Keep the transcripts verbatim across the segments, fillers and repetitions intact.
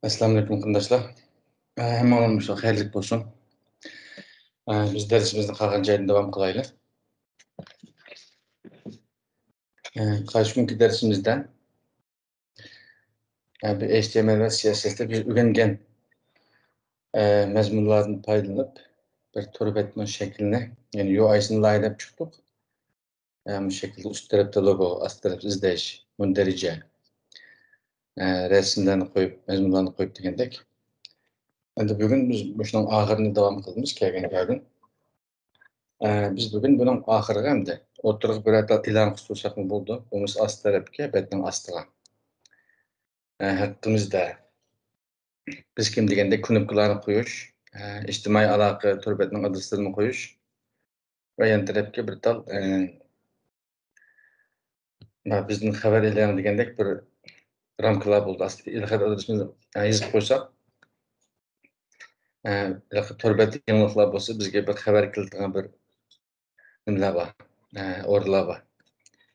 ئەسسالامۇئەلەيكۇم، قېرىنداشلار. ئە، ھەممىڭلارغا خەيرلىك بولسۇن. ئە، بىز دەرسىمىزنى قالغان جايدىن داۋام قىلايلى. ئە، قارشى كۈنكى دەرسىمىزدە، ئە، بۇ H T M L ۋە C S S دە بىز ئۆگەنگەن، ئە، مەزمۇنلاردىن پايدىلىنىپ، بىر تور بەتنىڭ شەكلىنى، يەنى U I سىنى لايىھەلەپ چىقتۇق. ئە، مۇشۇ شەكىلدە ئۈست تەرەپتە لوگو، ئاست تەرەپتە ئىزدەش، مۇندەرىجە، ئە، رەسىملەرنى قويۇپ، مەزمۇنلارنى قويۇپ دېگەندەك. ئەمدى بۈگۈن بىز مۇشۇنىڭ ئاخىرىنى داۋام قىلىمىز، كەلگەن جايدىن. ئە، بىز بۈگۈن بۇنىڭ ئاخىرىغا ئەمدى ئوتتۇرىغا بىرەر تال ئېلان قىستۇرساقمۇ بولىدۇ، بولمىسا ئاست تەرەپكە، بەتنىڭ ئاستىغا. ئە، ھەققىمىزدە بىز كىم دېگەندەك كۇنۇپكىلارنى قويۇش، ئە، ئىجتىمائىي ئالاقە تور بەتنىڭ ئادرېسلىرىنى قويۇش ۋە يان تەرەپكە بىر تال، ئە، مانا بىزدىن خەۋەر ئېلىڭ دېگەندەك بىر رامكىلار بولدى. ئاستىدا ئېلخەت ئادرېسىمىزنى، ئە، يېزىپ قويساق، ئە، ھېلىقى تور بەتتە يېڭىلىقلار بولسا، بىزگە بىر خەۋەر كېلىدىغان بىر نېمىلەر بار، ئە، ئورۇنلار بار.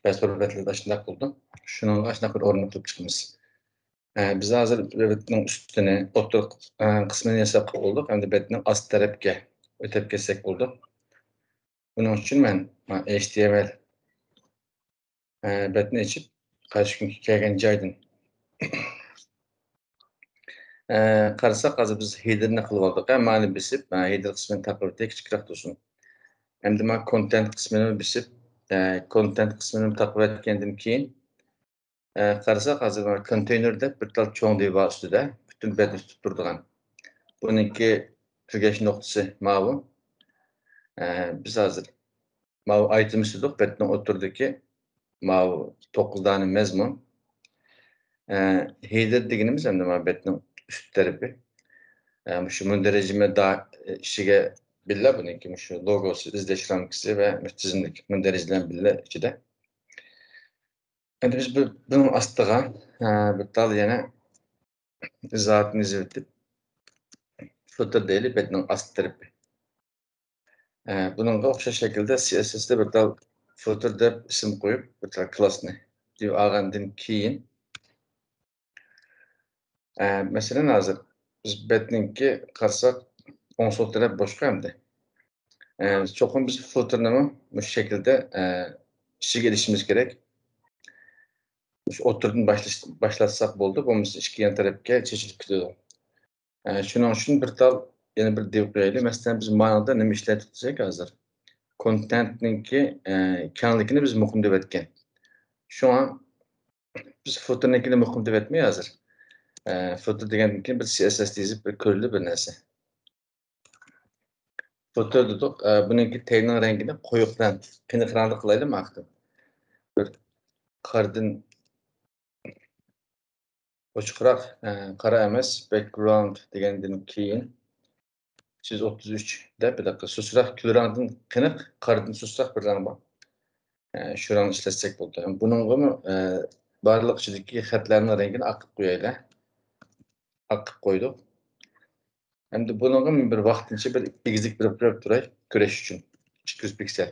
بەزى تور بەتلەردە ئاشۇنداق بولىدۇ. شۇنىڭغا ئاشۇنداق بىر ئورۇن قىلىپ چىقىمىز. ئە، بىز ھازىر بەتنىڭ ئۈستىنى، ئوتتۇرا، ئە، قىسمىنى ياساپ قىلىپ بولدۇق. ئەمدى بەتنىڭ ئاست تەرەپكە ئۆتۈپ كەتسەك بولىدۇ. بۇنىڭ ئۈچۈن مەن، مانا، H T M L، ئە، بەتنى ئېچىپ، قارشى كۈنكى كەلگەن جايدىن، ئە، قارىساق، ھازىر بىز header نى قىلىۋالدۇق. ئە، مانى بېسىپ، ئە، header قىسمىنى تاقىۋېتەي، كىچىكرەك تۇرسۇن. ئەمدى مانا content قىسمىنى بېسىپ، ئە، content قىسمىنى تاقىۋەتكەندىن كېيىن، ئە، قارىساق، ھازىر مانا كونتېينېر دەپ بىر تال چوڭ دېۋى بار ئۈستىدە، پۈتۈن بەتنى تۇتۇپ تۇرىدىغان. بۇنىڭكى تۈگەش نۇقتىسى ماۋۇ. ئە، بىز ھازىر ماۋۇ ئايتېم ئىستېدۇق، بەتنىڭ ئوتتۇرىدىكى ماۋۇ توققۇز دانە مەزمۇن. ئە، header دېگىنىمىز ئەمدى مانا بەتنىڭ ئۈست تەرىپى. ئە، مۇشۇ مۇندەرىجە دا-، ئىچىگە بىللە بۇنىڭكى مۇشۇ لوگوسى، ئىزدەش رامكىسى ۋە مۇشۇ تىزىملىك مۇندەرىجە بىلەن بىللە ئىچىدە. ئەمدى بىز بۇ، بۇنىڭ ئاستىغا، ئە، بىر تال يەنە ئىزاھاتنى يېزىۋېتىپ، فوتېر دەيلى بەتنىڭ ئاست تەرىپى. ئە، بۇنىڭغا ئوخشاش شەكىلدە C S S دە بىر تال فوتېر دەپ ئىسىم قويۇپ، بىر تال كلاسنى دېيىپ ئالغاندىن كېيىن، ئە، مەسىلەن، ھازىر بىز بەتنىڭكى قارىساق، ئوڭ سول تەرەپ بوشقا ئەمدى. ئە، چوقۇم بىز فوتېرنىمۇ مۇشۇ شەكىلدە، ئە، ئىچىگە ئېلىشىمىز كېرەك. مۇشۇ ئوتتۇرىدىن باشلاش-، باشلاتساق بولىدۇ، بولمىسا ئىككى يان تەرەپكە چېچىلىپ كېتىدۇ. ئە، شۇنىڭ ئۈچۈن بىر تال، يەنە بىر دېۋى قويايلى. مەسىلەن، بىز مانىڭدا نېمە ئىشلەتتۇق دېسەك ھازىر. كونتېنتنىڭكى، ئە، كەڭلىكىنى بىز مۇقىم دەۋەتكەن. شۇڭا بىز فوتېرنىڭكىنى مۇقىم دەۋەتمەي ھازىر. ئە، فوتېر دېگەندىن كېيىن بىر C S S دە يېزىپ بىر كۆرۈلدى بىر نەرسە. فوتېر دېدۇق. ئە، بۇنىڭكى تەگنىڭ رەڭگىنى قويۇق رەڭ، قېنىق رەڭدە قىلايلى ماقۇل. بىر قارىدىن ئوچۇقراق، ئە، قارا ئەمەس، background دېگەندىن كېيىن ئۈچ يۈز ئوتتۇز ئۈچ دەپ، بىر دەقىقە، سۇسراق، كۈل رەڭدىن قېنىق، قارىدىن سۇسراق بىر رەڭ بار. ئە، شۇ رەڭنى ئىشلەتسەك بولىدۇ. بۇنىڭغىمۇ، ئە، بارلىق ئىچىدىكى خەتلەرنىڭ رەڭگىنى ئاق قىلىپ قويايلى. ئاق قىلىپ قويدۇق. ئەمدى بۇنىڭغا مەن بىر ۋاقتىنچە بىر ئېگىزلىك بېرىپ قويۇپ تۇراي، كۆرۈش ئۈچۈن. ئىككى يۈز پىكسېل.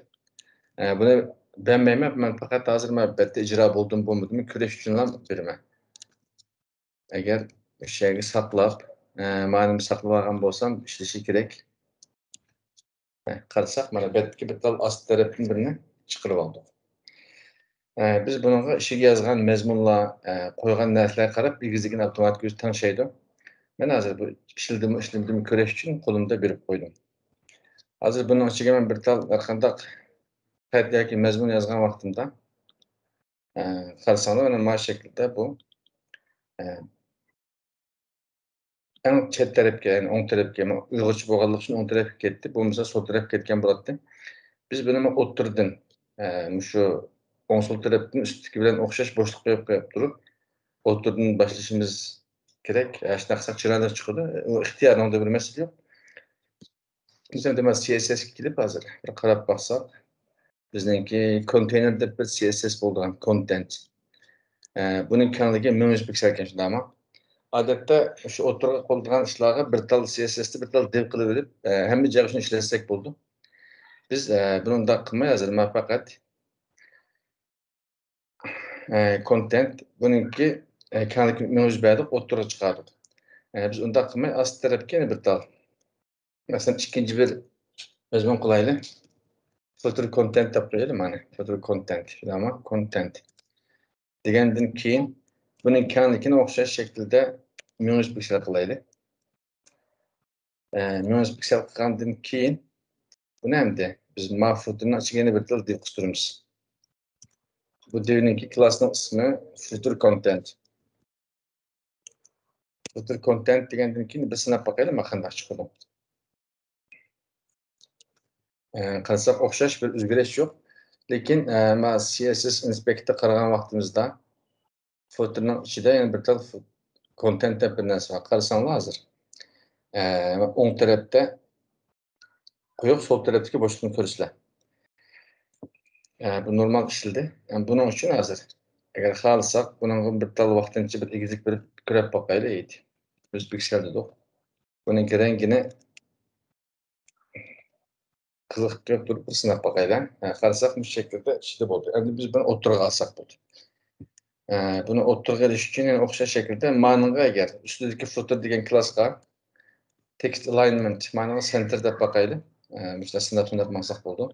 ئە، بۇنى بەرمەيمەن، مەن پەقەت ھازىر مەن بەتتە ئىجرا بولدىمۇ بولمىدىمۇ كۆرۈش ئۈچۈنلا بېرىمەن. ئەگەر ئۆشە يەرگە ساقلاپ، ئە، مانىمۇ ساقلىۋالغان بولسام ئىشلىشى كېرەك. ئە، قارىساق، مانا بەتتىكى بىر تال ئاستى تەرەپتىن بىرنى چىقىرىۋالدۇق. ئە، بىز بۇنىڭغا ئىچىگە يازغان مەزمۇنلار، ئە، قويغان نەرسىلەرگە قاراپ ئېگىزلىكىنى ئاپتوماتىك ئۆزى تەڭشەيدۇ. مەن ھازىر بۇ ئىشلىدىمۇ، ئىشلىمىدىمۇ كۆرۈش ئۈچۈن قولۇمدا بېرىپ قويدۇم. ھازىر بۇنىڭ ئىچىگە مەن بىر تال ھەرقانداق خەت ياكى مەزمۇن يازغان ۋاقتىمدا، ئە، قارىساڭلار، مانا، مانا شەكىلدە بۇ، ئە، ئەڭ چەت تەرەپكە، يەنى ئوڭ تەرەپكە، مانا ئۇيغۇرچە بولغانلىقى ئۈچۈن ئوڭ تەرەپكە كەتتى، بولمىسا سول تەرەپكە كەتكەن بولاتتى. بىز بۇنى مانا ئوتتۇرىدىن، ئە، مۇشۇ ئوڭ سول تەرەپتىن ئۈستتىكى بىلەن ئوخشاش بوشلۇق قويۇپ، قويۇپ تۇرۇپ، ئوتتۇرىدىن باشلىشىمىز كېرەك. ئە، شۇنداق قىلساق چىرايلىق چىقىدۇ. ئۇ ئىختىيارنىڭ بىر مەسىلە يوق. بىز ئەمدى مانا C S S كە كېلىپ ھازىر بىر قاراپ باقساق، بىزنىڭكى كونتېينېر دەپ بىر C S S بولىدىغان، كونتېنت. ئە، بۇنىڭ كەڭلىكى مىڭ يۈز پىكسېل ئىكەن، شۇنداقمۇ؟ ئادەتتە شۇ ئوتتۇرىغا قويۇلىدىغان ئىشلارغا بىر تال C S S دە بىر تال دىۋ قىلىۋېلىپ، ئە، ھەممە جايغا شۇنى ئىشلەتسەك بولىدۇ. بىز، ئە، بۇنى ئۇنداق قىلماي، ھازىر مانا پەقەت ئە، كونتېنت، بۇنىڭكى، ئە، كەڭلىكى مېڭە يۈز بەردۇق، ئوتتۇرىغا چىقاردۇق. ئە، بىز ئۇنداق قىلماي، ئاستى تەرەپكە يەنە بىر تال. مەسىلەن، ئىككىنچى بىر مەزمۇن قىلايلى. فوتېر كونتېنت دەپ قويايلى، مانا. فوتېر كونتېنت، بىلەمۇ كونتېنت. دېگەندىن كېيىن، بۇنىڭ كەڭلىكىنى ئوخشاش شەكىلدە مىڭ يۈز پىكسېل قىلايلى. ئە، مىڭ يۈز پىكسېل قىلغاندىن كېيىن، بۇنى ئەمدى بىز ما فوتېرنىڭ ئىچىگە يەنە بىر تال دىۋ قىستۇرىمىز. بۇ دىۋنىڭكى كلاسنىڭ ئىسمى فوتېر كونتېنت. فوتېر كونتېنت دېگەندىن كېيىن بىر سىناپ باقايلى، ما قانداق چىقىدۇ. ئە، قارىساق ئوخشاش بىر ئۆزگىرىش يوق. لېكىن، ئە، ما سى ئېس ئېس ئىنسپېكتور قارىغان ۋاقتىمىزدا فوتېرنىڭ ئىچىدە يەنە بىر تال فو-، كونتېنت دەپ بىر نەرسە بار. قارىساڭلار ھازىر. ئە، ئوڭ تەرەپتە قويۇق، سول تەرەپتىكى بوشلۇقنى كۆرىسىلەر. ئە، بۇ نورمال ئىشلىدى. ئە، بۇنىڭ ئۈچۈن ھازىر، ئەگەر خالىساق، بۇنىڭغا بىر تال ۋاقتىنچە بىر ئېگىزلىك بېرىپ كۆرۈپ باقايلى، ئېيتى. يۈز پىكسېل دېدۇق. بۇنىڭكى رەڭگىنى قىزىق قىلىپ تۇرۇپ بىر سىناپ باقايلى. ھە، قارىساق، مۇشۇ شەكىلدە ئىچىدە بولدى. ئەمدى بىز بۇنى ئوتتۇرىغا ئالساق بولدى. ھە، بۇنى ئوتتۇرىغا ئېلىش ئۈچۈن يەنە ئوخشاش شەكىلدە مانىڭغا، ئەگەر ئۈستىدىكى فوتېر دېگەن كلاسقا تېكىست ئالاينمېنت، مانىڭغا سېنتېر دەپ باقايلى. ھە، مۇشۇنداق سىناپ، سىناپ ماڭساق بولدى.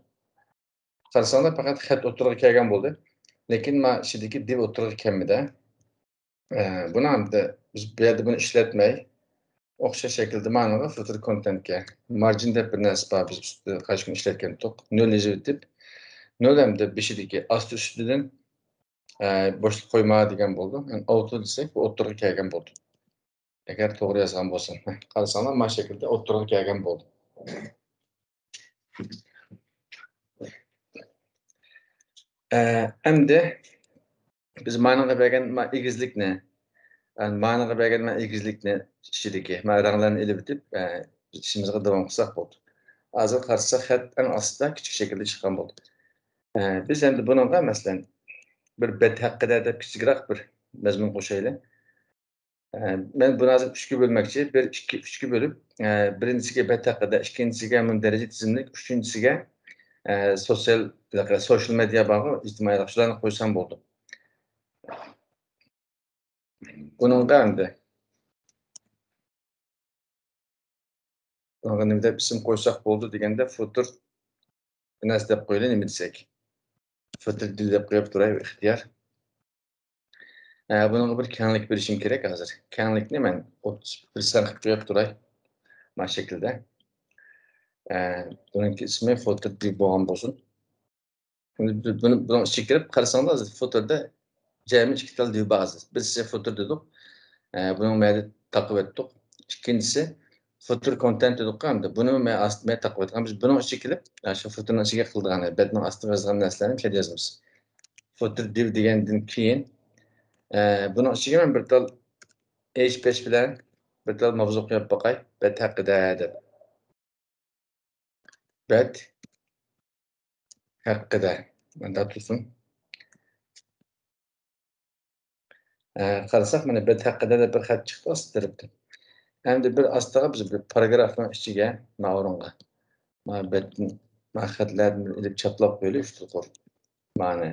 قارىساڭلار، پەقەت خەت ئوتتۇرىغا كەلگەن بولدى. لېكىن ما ئىچىدىكى دىۋ ئوتتۇرىغا كەلمىدى. ئە، بۇنى ئەمدى بىز بۇ يەردە بۇنى ئىشلەتمەي، ئوخشاش شەكىلدە مانىڭغا فوتېر كونتېنتكە مارجىن دەپ بىر نەرسە بار، بىز ئۈستىدە قايسى كۈنى ئىشلەتكەن ئىدۇق. نۆل يېزىۋېتىپ، نۆل ئەمدى بېشىدىكى ئاستى ئۈستىدىن، ئە، بوشلۇق قويما دېگەن بولدى. يەنى ئاۋتو دېسەك، بۇ ئوتتۇرىغا كەلگەن بولدى. ئەگەر توغرا يازغان بولسام. ھە، قارىساڭلار، ما شەكىلدە ئوتتۇرىغا كەلگەن بولدى. ئە، ئەمدى بىز مانىڭغا بەرگەن ما ئېگىزلىكنى، ئە، مانىڭغا بەرگەن ما ئېگىزلىكنى ئىچىدىكى ما رەڭلەرنى ئېلىۋېتىپ، ئە، بىز ئىشىمىزغا داۋام قىلساق بولدى. ھازىر قارىساق، خەت ئەڭ ئاستىدا كىچىك شەكىلدە چىققان بولدى. ئە، بىز ئەمدى بۇنىڭغا، مەسىلەن، بىر بەت ھەققىدە دەپ كىچىكرەك بىر مەزمۇن قوشايلى. ئە، مەن بۇنى ھازىر ئۈچكە بۆلمەكچى. بىر، ئىككى، ئۈچكە بۆلۈپ، ئە، بىرىنچىسىگە بەت ھەققىدە، ئىككىنچىسىگە مۇندەرىجە تىزىملىك، ئۈچىنچىسىگە، ئە، سوتسىيال، سوشيال مېدىيا بارغۇ، ئىجتىمائىي ئالاقە، شۇلارنى قويسام بولدى. بۇنىڭغا ئەمدى، بۇنىڭغا نېمە دەپ ئىسىم قويساق بولىدۇ دېگەندە، فوتېر بىر نەرسە دەپ قويىلى، نېمە دېسەك. فوتېر دىۋ دەپ قويۇپ تۇراي، ئىختىيار. ئە، بۇنىڭغا بىر كەڭلىك بېرىشىم كېرەك ھازىر. كەڭلىكنى مەن ئوتتۇز پىرسەنت قىلىپ قويۇپ تۇراي. مانا شەكىلدە. ئە، بۇنىڭكى ئىسمى فوتېر دىۋ بولغان بولسۇن. ئەمدى بۇ-، بۇنى، بۇنىڭ ئىچىگە كىرىپ قارىساڭلار، ھازىر فوتېردا جەمئىي ئىككى تال دىۋ بار ھازىر. بىرسى فوتېر دېدۇق. ئە، بۇنىڭ مەيدە تاقىۋەتتۇق. ئىككىنچىسى فوتېر كونتېنت دېدۇققۇ ئەمدى. بۇنىمۇ مەن ئاستىمەن تاقىۋەتكەن. بىز بۇنىڭ ئىچىگە كېلىپ، ئاشۇ فوتېرنىڭ ئىچىگە قىلىدىغان، بەتنىڭ ئاستىغا يازغان نەرسىلەرنى بۇ يەردە يازىمىز. فوتېر دىۋ دېگەندىن كېيىن، ئە، بۇنىڭ ئىچىگە مەن بىر تال ئېيچ پەچ بىلەن بىر تال ماۋزۇ قويۇپ باقاي. بەت ھەققىدە دەپ. بەت ھەققىدە. مۇنداق تۇرسۇن. ئە، قارىساق، مانا بەت ھەققىدە دەپ بىر خەت چىقتى ئاستى تەرەپتىن. ئەمدى بىر ئاستىغا بىز بىر پاراگرافنىڭ ئىچىگە، ما ئورۇنغا، ما بەتتىن، ما خەتلەردىن ئېلىپ چاپلاپ قويىلى، ئۈچ تال قۇر. مانا.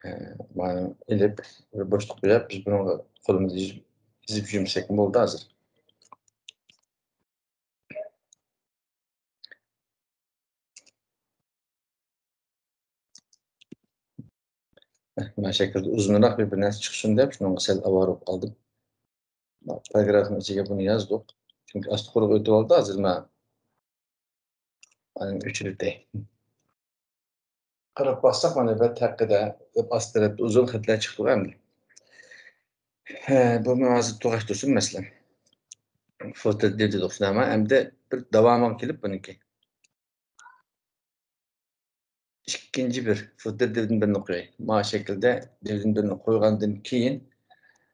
ئە، مانا ئېلىپ، بىر بوشلۇق قويۇپ، بىز بۇنىڭغا قولىمىزنى يېزىپ، يېزىپ يۈمسەكمۇ بولدى ھازىر. مانا شەكىلدە ئۇزۇنراق بىر، بىر نەرسە چىقسۇن دەپ، شۇنىڭغا سەل ئاۋارە بولۇپ قالدىم. پاراگرافنىڭ ئىچىگە بۇنى يازدۇق. چۈنكى ئاستى قۇرۇق ئۆتۈۋالدى ھازىر، مانا. ئەنە ئۆچۈرۈپ بېرەي. قاراپ باقساق، مانا بەت ھەققىدە دەپ ئاستى تەرەپتە ئۇزۇن خەتلەر چىقتىغۇ ئەمدى. ھە، بۇمۇ ھازىر تۇغاش تۇرسۇن، مەسىلەن. فوتېر دېدۇق شۇنداقمۇ؟ ئەمدى بىر داۋامىغا كېلىپ بۇنىڭكى. ئىككىنچى بىر فوتېر دىۋدىن بىرنى قوياي. ما شەكىلدە دىۋدىن بىرنى قويغاندىن كېيىن،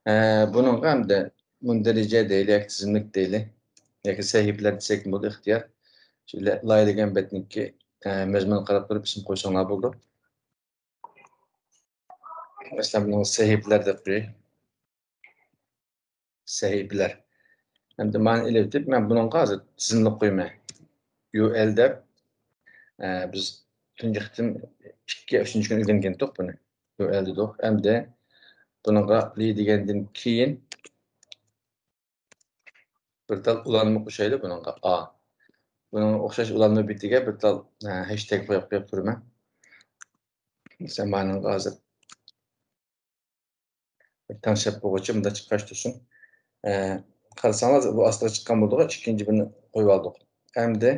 ئە، بۇنىڭغا ئەمدى مۇندەرىجە دەيلى ياكى تىزىملىك دەيلى ياكى سەھىپىلەر دېسەكمۇ بولىدۇ، ئىختىيار. شۇ لا-، لايىھە دېگەن بەتنىڭكى، ئە، مەزمۇنىغا قاراپ تۇرۇپ ئىسىم قويساڭلار بولىدۇ. مەسىلەن، بۇنىڭغا سەھىپىلەر دەپ قوياي. سەھىپىلەر. ئەمدى مانا ئېلىۋېتىپ، مەن بۇنىڭغا ھازىر تىزىملىق قويىمەن. يۇ ئېل دەپ، ئە، بىز تۇنجى قېتىم ئىككى، ئۈچىنچى كۈنى ئۆگەنگەنتۇق بۇنى. يۇ ئەل دېدۇق. ئەمدى بۇنىڭغا لى دېگەندىن كېيىن بىر تال ئۇلانما قوشايلى بۇنىڭغا، ئا. بۇنىڭغا ئوخشاش ئۇلانما بېتىگە بىر تال، ئە، ھەشتەگ قويۇپ، قويۇپ تۇرىمەن. مەسىلەن، مانىڭغا ھازىر تەڭشەپ بولغۇچە مۇنداق چىققاچ تۇرسۇن. ئە، قارىساڭلار، بۇ ئاستىغا چىققان بولدىغۇ، ئىككىنچى بىرنى قويۇۋالدۇق. ئەمدى،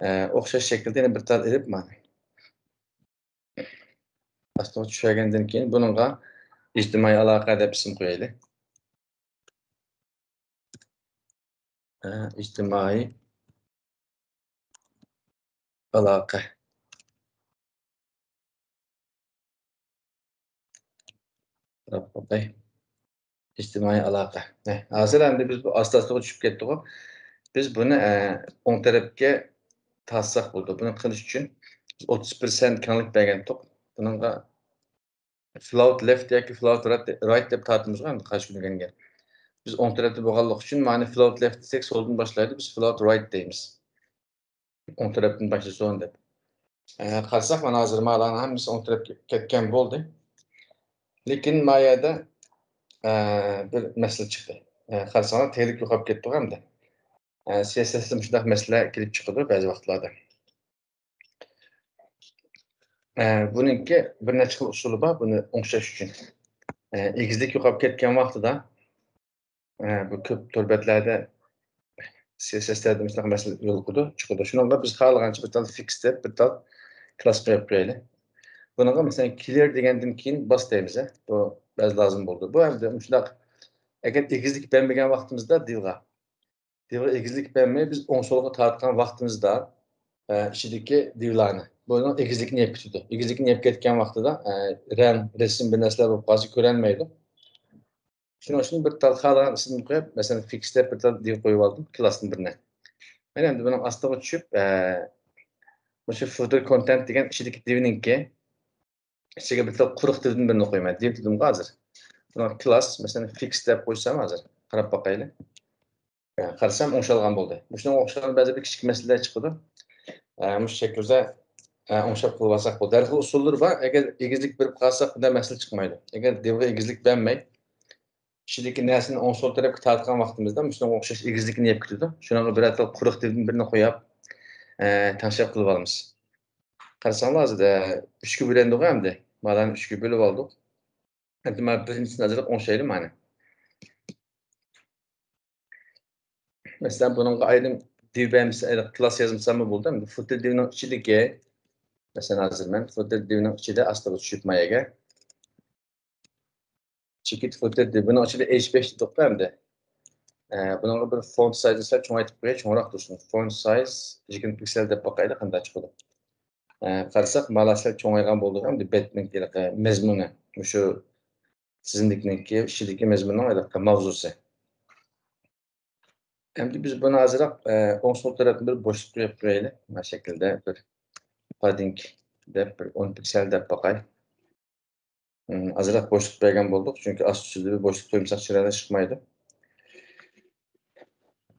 ئە، ئوخشاش شەكىلدە يەنە بىر تال ئېلىپ، مانا. ئاستىغا چۈشۈرگەندىن كېيىن بۇنىڭغا ئىجتىمائىي ئالاقە دەپ ئىسىم قويايلى. ئە، ئىجتىمائىي ئالاقە. ئىجتىمائىي ئالاقە. ھە، ھازىر ئەمدى بىز بۇ ئاستا-ئاستىغا چۈشۈپ كەتتىغۇ. بىز بۇنى، ئە، ئوڭ تەرەپكە تارتساق بولىدۇ. بۇنى قىلىش ئۈچۈن بىز ئوتتۇز پىرسەنت كەڭلىك بەرگەنتۇق. بۇنىڭغا float left ياكى float right، right دەپ تارتىمىزغۇ ئەمدى قارشى كۆرۈنگەنگە. بىز ئوڭ تەرەپتە بولغانلىقى ئۈچۈن مانا float left دېسەك سولدىن باشلايدۇ، بىز float right دەيمىز. ئوڭ تەرەپتىن باشلىسۇن دەپ. ئە، قارىساق، مانا ھازىر مالارنىڭ ھەممىسى ئوڭ تەرەپكە كەتكەن بولدى. لېكىن ما يەردە، ئە، بىر مەسىلە چىقتى. ئە، قارىساڭلار، تەگلىك يوقاپ كەتتىغۇ ئەمدى. ئە، سىياسەتتە مۇشۇنداق مەسىلە كېلىپ چىقىدۇ بەزى ۋاقىتلاردا. ئە، بۇنىڭكى بىر نەچچە خىل ئۇسۇلى بار بۇنى ئوڭشاش ئۈچۈن. ئە، ئېگىزلىك يوقاپ كەتكەن ۋاقتىدا، ئە، بۇ كۆپ تور بەتلەردە سىياسەتلەردە مۇشۇنداق مەسىلە يولۇقىدۇ، چىقىدۇ. شۇنىڭغا بىز خالىغانچە بىر تال فىكس دەپ، بىر تال كلاس قويۇپ قويايلى. بۇنىڭغا مەسىلەن، كلىير دېگەندىن كېيىن باس دەيمىز، ھە؟ بۇ بەزى لازىم بولىدۇ. بۇ ئەمدى مۇشۇنداق، ئەگەر ئېگىزلىك بەرمىگەن ۋاقتىمىزدا دىلغا، دىلغا ئېگىزلىك بەرمەي، بىز ئوڭ سولغا تارتقان ۋاقتىمىزدا، ئە، ئىچىدىكى دىۋلارنى، بۇنىڭ ئېگىزلىكىنى يەپ كېتىدۇ. ئېگىزلىكىنى يەپ كەتكەن ۋاقتىدا، ئە، رەڭ، رەسىم بىر نەرسىلەر بولۇپ قالسا كۆرەلمەيدۇ. شۇنىڭ ئۈچۈن بىر تال خالىغان ئىسىمنى قويۇپ، مەسىلەن، فىكس دەپ بىر تال دىل قويۇۋالدىم، كلاستىن بىرنى. مەن ئەمدى بۇنىڭ ئاستىغا چۈشۈپ، ئە، مۇشۇ فوتېر كونتېنت دېگەن ئىچىدىكى دىۋنىڭكى ئىچىگە بىر تال قۇرۇق دىۋدىن بىرنى قويىمەن. دىۋ دېدىمغۇ ھازىر. بۇنىڭ كلاس، مەسىلەن، فىكس دەپ قويسام ھازىر. قاراپ باقايلى. ئە، قارىسام ئوڭشالغان بولدى. مۇشۇنىڭغا ئوخشىغان بەزى بىر كىچىك مەسىلىلەر چىقىدۇ. ئە، مۇشۇ شەكىلدە، ئە، ئوڭشاپ قىلىۋالساق بولدى. ھەر خىل ئۇسۇللىرى بار. ئەگەر ئېگىزلىك بېرىپ قالساق، بۇنداق مەسىلە چىقمايدۇ. ئەگەر دىۋغا ئېگىزلىك بەرمەي، ئىچىدىكى نەرسىنى ئوڭ سول تەرەپكە تارتقان ۋاقتىمىزدا مۇشۇنىڭغا ئوخشاش ئېگىزلىكنى يەپ كېتىدۇ. شۇنىڭغا بىرەر تال قۇرۇق دىۋدىن بىرنى قويۇپ، ئە، تەڭشەپ قىلىۋالىمىز. قارىساڭلار، ھازىر، ئە، ئۈچكە بۆلۈندىغۇ ئەمدى. مانىنى ئۈچكە بۆلۈپ ئالدۇق. ئەمدى مانا بىرىنچىسىنى ئازراق ئوڭشايلى مانا. مەسىلەن، بۇنىڭغا ئايرىم دىۋ بەرمىسە، ئايرىم كلاس يازمىساممۇ بولىدۇ. ئەمدى فوتېر دىۋنىڭ ئىچىدىكى، مەسىلەن، ھازىر مەن فوتېر دىۋنىڭ ئىچىدە ئاستىغا چۈشۈپ مايەگە. چېكىت فوتېر دىۋ. بۇنىڭ ئىچىدە ئېيچ بەش دېدۇقتا ئەمدى. ئە، بۇنىڭغا بىر فونت سايزنى سەل چوڭايتىپ قوياي، چوڭراق تۇرسۇن. فونت سايز يىگىرمە پىكسەل دەپ باقايلى، قانداق چىقىدۇ. ئە، قارىساق، مانا سەل چوڭايغان بولدى ئەمدى بەتنىڭ ھېلىقى مەزمۇنى. مۇشۇ تىزىملىكنىڭكى ئىچىدىكى مەزمۇننىڭ ھېلىقى ماۋزۇسى. ئەمدى بىز بۇنى ئازراق، ئە، ئوڭ سول تەرەپتىن بىر بوشلۇق قويۇپ قويايلى. مانا شەكىلدە بىر padding دەپ بىر ئون پىكسەل دەپ باقاي. ئىم، ئازراق بوشلۇق بەرگەن بولدۇق، چۈنكى ئاستى ئۈستىدە بىر بوشلۇق قويمىساق چىرايلىق چىقمايدۇ.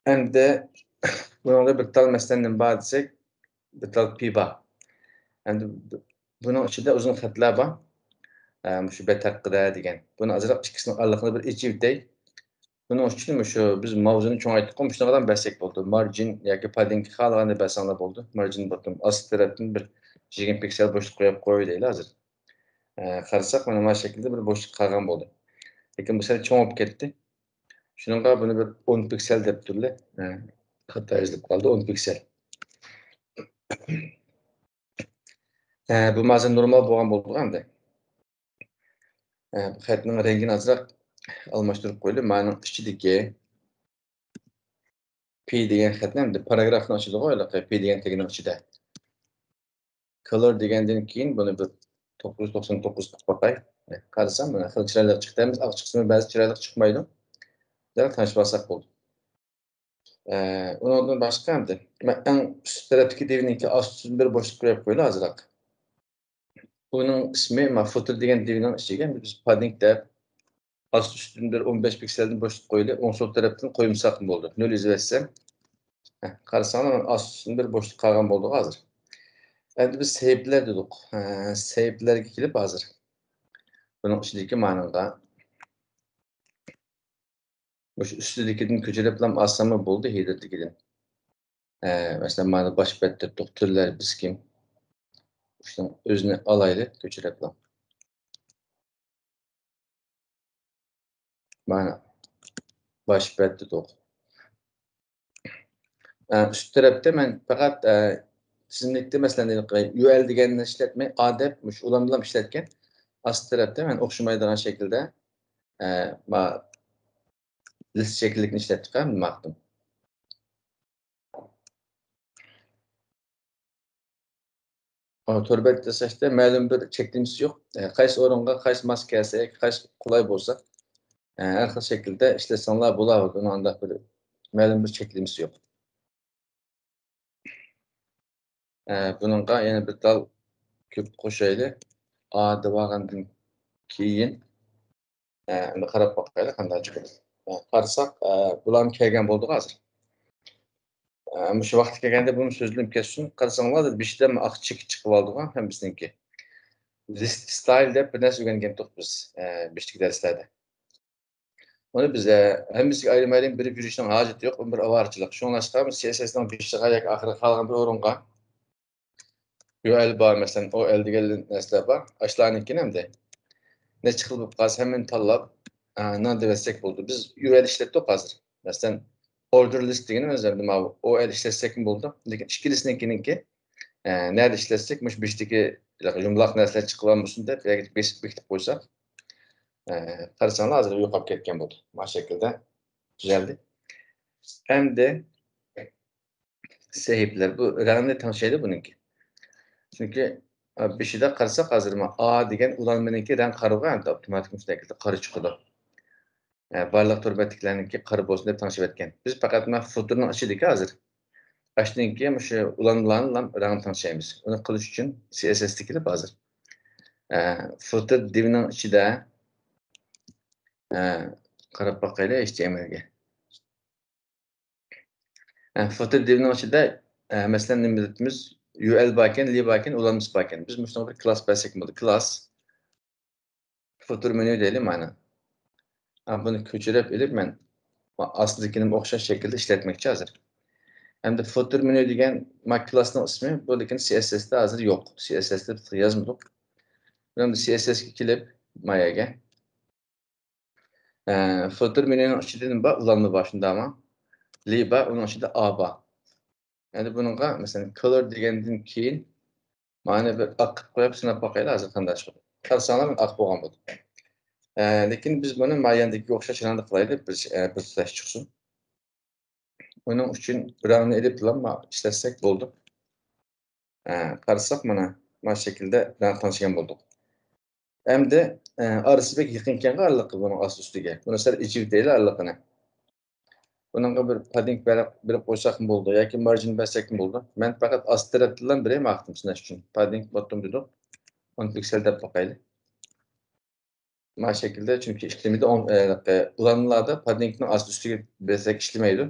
ئەمدى بۇنىڭدا بىر تال مەسىلەن نېمە بار دېسەك، بىر تال پى بار. ئەمدى بۇ-، بۇنىڭ ئىچىدە ئۇزۇن خەتلەر بار. ئە، مۇشۇ بەت ھەققىدە دېگەن. بۇنى ئازراق ئىككىسىنىڭ ئارىلىقىنى بىر ئېچىۋېتەي. بۇنىڭ ئۈچۈن مۇشۇ بىز ماۋزۇنى چوڭايتتۇققۇ، مۇشۇنداق ئادەم بەرسەك بولىدۇ. مارجىن ياكى padding خالىغاننى بەرسەڭلار بولىدۇ. مارجىن بوتتوم ئاستى تەرەپتىن بىر يىگىرمە پىكسەل بوشلۇق قويۇپ قويۇۋېتەيلى ھازىر. ئە، قارىساق، مانا، مانا شەكىلدە بىر بوشلۇق قالغان بولدى. لېكىن بۇ سەل چوڭ بولۇپ كەتتى. شۇنىڭغا بۇنى بىر ئون پىكسەل دەپ تۇرلى. ئە، خاتا يېزىلىپ قالدى، ئون پىكسەل. ئە، بۇ ھازىر نورمال بولغان بولدى ئەمدى. ئە، بۇ خەتنىڭ رەڭگىنى ئازراق ئالماشتۇرۇپ قويدۇم. مانىڭ ئىچىدىكى پى دېگەن خەتنى ئەمدى پاراگرافنىڭ ئىچىدىغۇ، ھېلىقى پى دېگەن تېگنىڭ ئىچىدە. كالور دېگەندىن كېيىن بۇنى بىر توققۇز يۈز توقسان توققۇز قىلىپ باقاي. قارىسام، مانا خېلى چىرايلىق چىقتى. ئەمدى ئاق چىقسىمۇ بەزى چىرايلىق چىقمايدۇ. بىراق تەڭشەپ ئالساق بولدى. ئە، ئۇنىڭدىن باشقا ئەمدى مەن ئەڭ ئۈست تەرەپتىكى دىۋنىڭكى ئاستى ئۈستىدىن بىر بوشلۇق قويۇپ قويىلى ئازراق. ئۇنىڭ ئىسمى، ما، فوتېر دېگەن دىۋنىڭ ئىچىگە بىز padding دەپ، ئاستى ئۈستىدىن بىر ئون بەش پىكسەلدىن بوشلۇق قويىلى، ئوڭ سول تەرەپتىن قويمىساقمۇ بولىدۇ. نۆل يېزىۋەتسەم، ھە، قارىساڭلار، مانا ئاستى ئۈستىدىن بىر بوشلۇق قالغان بولدى ھازىر. ئەمدى بىز سەھىپىلەر دېدۇق. ھە، سەھىپىلەرگە كېلىپ ھازىر. بۇنىڭ ئىچىدىكى مانىڭغا مۇشۇ ئۈستىدىكىدىن كۆچۈرۈپلا ئالساممۇ بولدى، ھېدىردىكىدىن. ئە، مەسىلەن، مانا باش بەتتە تۇق تۈرلەر بىز كىم؟ شۇنىڭ ئۆزىنى ئالايلى، كۆچۈرۈپلا. مانا باش بەتتە تۇق. ئە، ئۈست تەرەپتە مەن پەقەت، ئە، تىزىملىكتە، مەسىلەن، يۇ ئەل دېگەننى ئىشلەتمەي، ئا دەپ مۇشۇ ئۇلانمىلام ئىشلەتكەن. ئاستى تەرەپتە مەن ئوخشىمايدىغان شەكىلدە، ئە، ما-، لىست شەكىللىكنى ئىشلەتتۇق، ھە، ماقتىم. ئا، تور بەت ياساشتا مەلۇم بىر چەكلىمىسى يوق. ئە، قايسى ئورۇنغا قايسى ماس كەلسە، قايسى قولاي بولسا، ئە، ھەر خىل شەكىلدە ئىشلەتسەڭلار بولاۋېرىدۇ. ئۇنىڭ ئانداق بىر مەلۇم بىر چەكلىمىسى يوق. ئە، بۇنىڭغا يەنە بىر تال كۆپ قوشايلى. ئا دەۋالغاندىن كېيىن، ئە، ئەمدى قاراپ باقايلى، قانداق چىقىدۇ. ئە، قارىساق، ئە، بۇلارمۇ كەلگەن بولدىغۇ ھازىر. ئە، مۇشۇ ۋاقىتقا كەلگەندە بۇمۇ سۆزلىنىپ كەتسۇن. قارىساڭلار، بېشىدا ئاق چېكىت چىقىپ ئالدىغۇ ھەممىسىنىڭكى. لىست ستايل دەپ بىر نەرسە ئۆگەنگەنتۇق بىز، ئە، بېشىدىكى دەرسلەردە. ئۇنى بىز، ئە، ھەممىسىگە ئايرىم-ئايرىم بېرىپ يۈرۈشنىڭ ھاجىتى يوق، ئۇ بىر ئاۋارىچىلىق. شۇڭلاشقا، سى ئېس ئېسنىڭ بېشىغا ياكى ئاخىرىغا قالغان بىر ئورۇنغا يۇ ئەل بار، مەسىلەن، ئو ئەل دېگەن نەرسىلەر بار. ئاشۇلارنىڭكىنى ئەمدى نەچچە خىل بولۇپ قالسا، ھەممىنى تاللاپ، ئە، نان دەۋەتسەك بولىدۇ. بىز يۇ ئەل ئىشلەتتۇق ھازىر. مەسىلەن، ئوردېر لىست دېگىنى ئۆزى ئەمدى ماۋۇ ئو ئەل ئىشلەتسەكمۇ بولىدۇ. لېكىن ئىككىلىسىنىڭكىنىڭكى، ئە، نەدە ئىشلەتسەك، مۇشۇ بېشىدىكى يۇمىلاق نەرسىلەر چىقىۋالمىسۇن دەپ، بىرەرگە بېسىپ بېكىتىپ قويساق، ئە، قارىساڭلار، ھازىر يوقاپ كەتكەن بولدى. مانا شەكىلدە تۈزەلدى. ئەمدى سەھىپىلەر بۇ رەڭنى تەڭشەيدۇ بۇنىڭكى. چۈنكى، ئە، بېشىدا قارىساق، ھازىر مانا ئا دېگەن ئۇلانمىنىڭكى رەڭ قارىغۇ، ئەمدى ئاپتوماتىك مۇشۇنداق قارا چىقىدۇ. ئە، بارلىق تور بەتلىكلەرنىڭكى قارا بولسۇن دەپ تەڭشەۋەتكەن. بىز پەقەت مانا فوتېرنىڭ ئىچىدىكى ھازىر. ئاشۇنىڭكى مۇشۇ ئۇلانمىلارنىلا رەڭ تەڭشەيمىز. ئۇنى قىلىش ئۈچۈن سى ئېس ئېس تىكلىپ ھازىر. ئە، فوتېر دىۋنىڭ ئىچىدە، ئە، قاراپ باقايلى، ئېچ تى ئېم ئېلگە. ئە، فوتېر دىۋنىڭ ئىچىدە، ئە، مەسىلەن، نېمە دەپتىمىز؟ يۇ ئەل باركەن، لى باركەن، ئۇلانمىسى باركەن. بىز مۇشۇنىڭغا بىر كلاس بەرسەك بولىدۇ. كلاس. فوتېر مېنيۇ دەيلى مانا. ھە، بۇنى كۆچۈرۈپ ئېلىپ مەن ئاستىدىكىنىمۇ ئوخشاش شەكىلدە ئىشلەتمەكچى ھازىر. ئەمدى فوتېر مېنيۇ دېگەن ما كلاسنىڭ ئىسمى، بۇ لېكىن سى ئېس ئېس تە ھازىر يوق. سى ئېس ئېس تە بىز يازمىدۇق. ئەمدى سى ئېس ئېس كە كېلىپ، ما يەرگە. ئە، فوتېر مېنيۇنىڭ ئىچىدە نېمە بار؟ ئۇلانما بار، شۇنداقمۇ؟ لى بار، ئۇنىڭ ئىچىدە ئا بار. ئەمدى بۇنىڭغا، مەسىلەن، كولور دېگەندىن كېيىن، مانا بىر ئاق قىلىپ قويۇپ سىناپ باقايلى، ھازىر قانداق چىقىدۇ. قارىساڭلار، ئاق بولغان بولدى. ئە، لېكىن بىز بۇنى ما ياندىكىگە ئوخشاش رەڭدە قىلايلى، بىر، ئە، بىر تۇتاش چىقسۇن. ئۇنىڭ ئۈچۈن رەڭنى ئېلىپ بىلەن ما ئىشلەتسەك بولدى. ئە، قارىساق، مانا، ما شەكىلدە رەڭ تەڭشىگەن بولدۇق. ئەمدى، ئە، ئارىسى بەك يېقىنكەنغۇ ئارىلىقى بۇنىڭ ئاستى ئۈستىگە. بۇنى سەل ئېچىۋېتەيلى ئارىلىقىنى. بۇنىڭغا بىر پاددىنگ بەر-، بېرىپ قويساقمۇ بولىدۇ ياكى مارجىن بەرسەكمۇ بولىدۇ. مەن پەقەت ئاستى تەرەپتىنلا بېرەي، ماقتىم سىناش ئۈچۈن. پاددىنگ بوتتوم دېدۇق. ئون پىكسېل دەپ باقايلى. ما شەكىلدە، چۈنكى ئىشلىمىدى ئون-، ئە، ئۇلانمىلاردا پاددىنگنىڭ ئاستى ئۈستىگە بەرسەك ئىشلىمەيدۇ.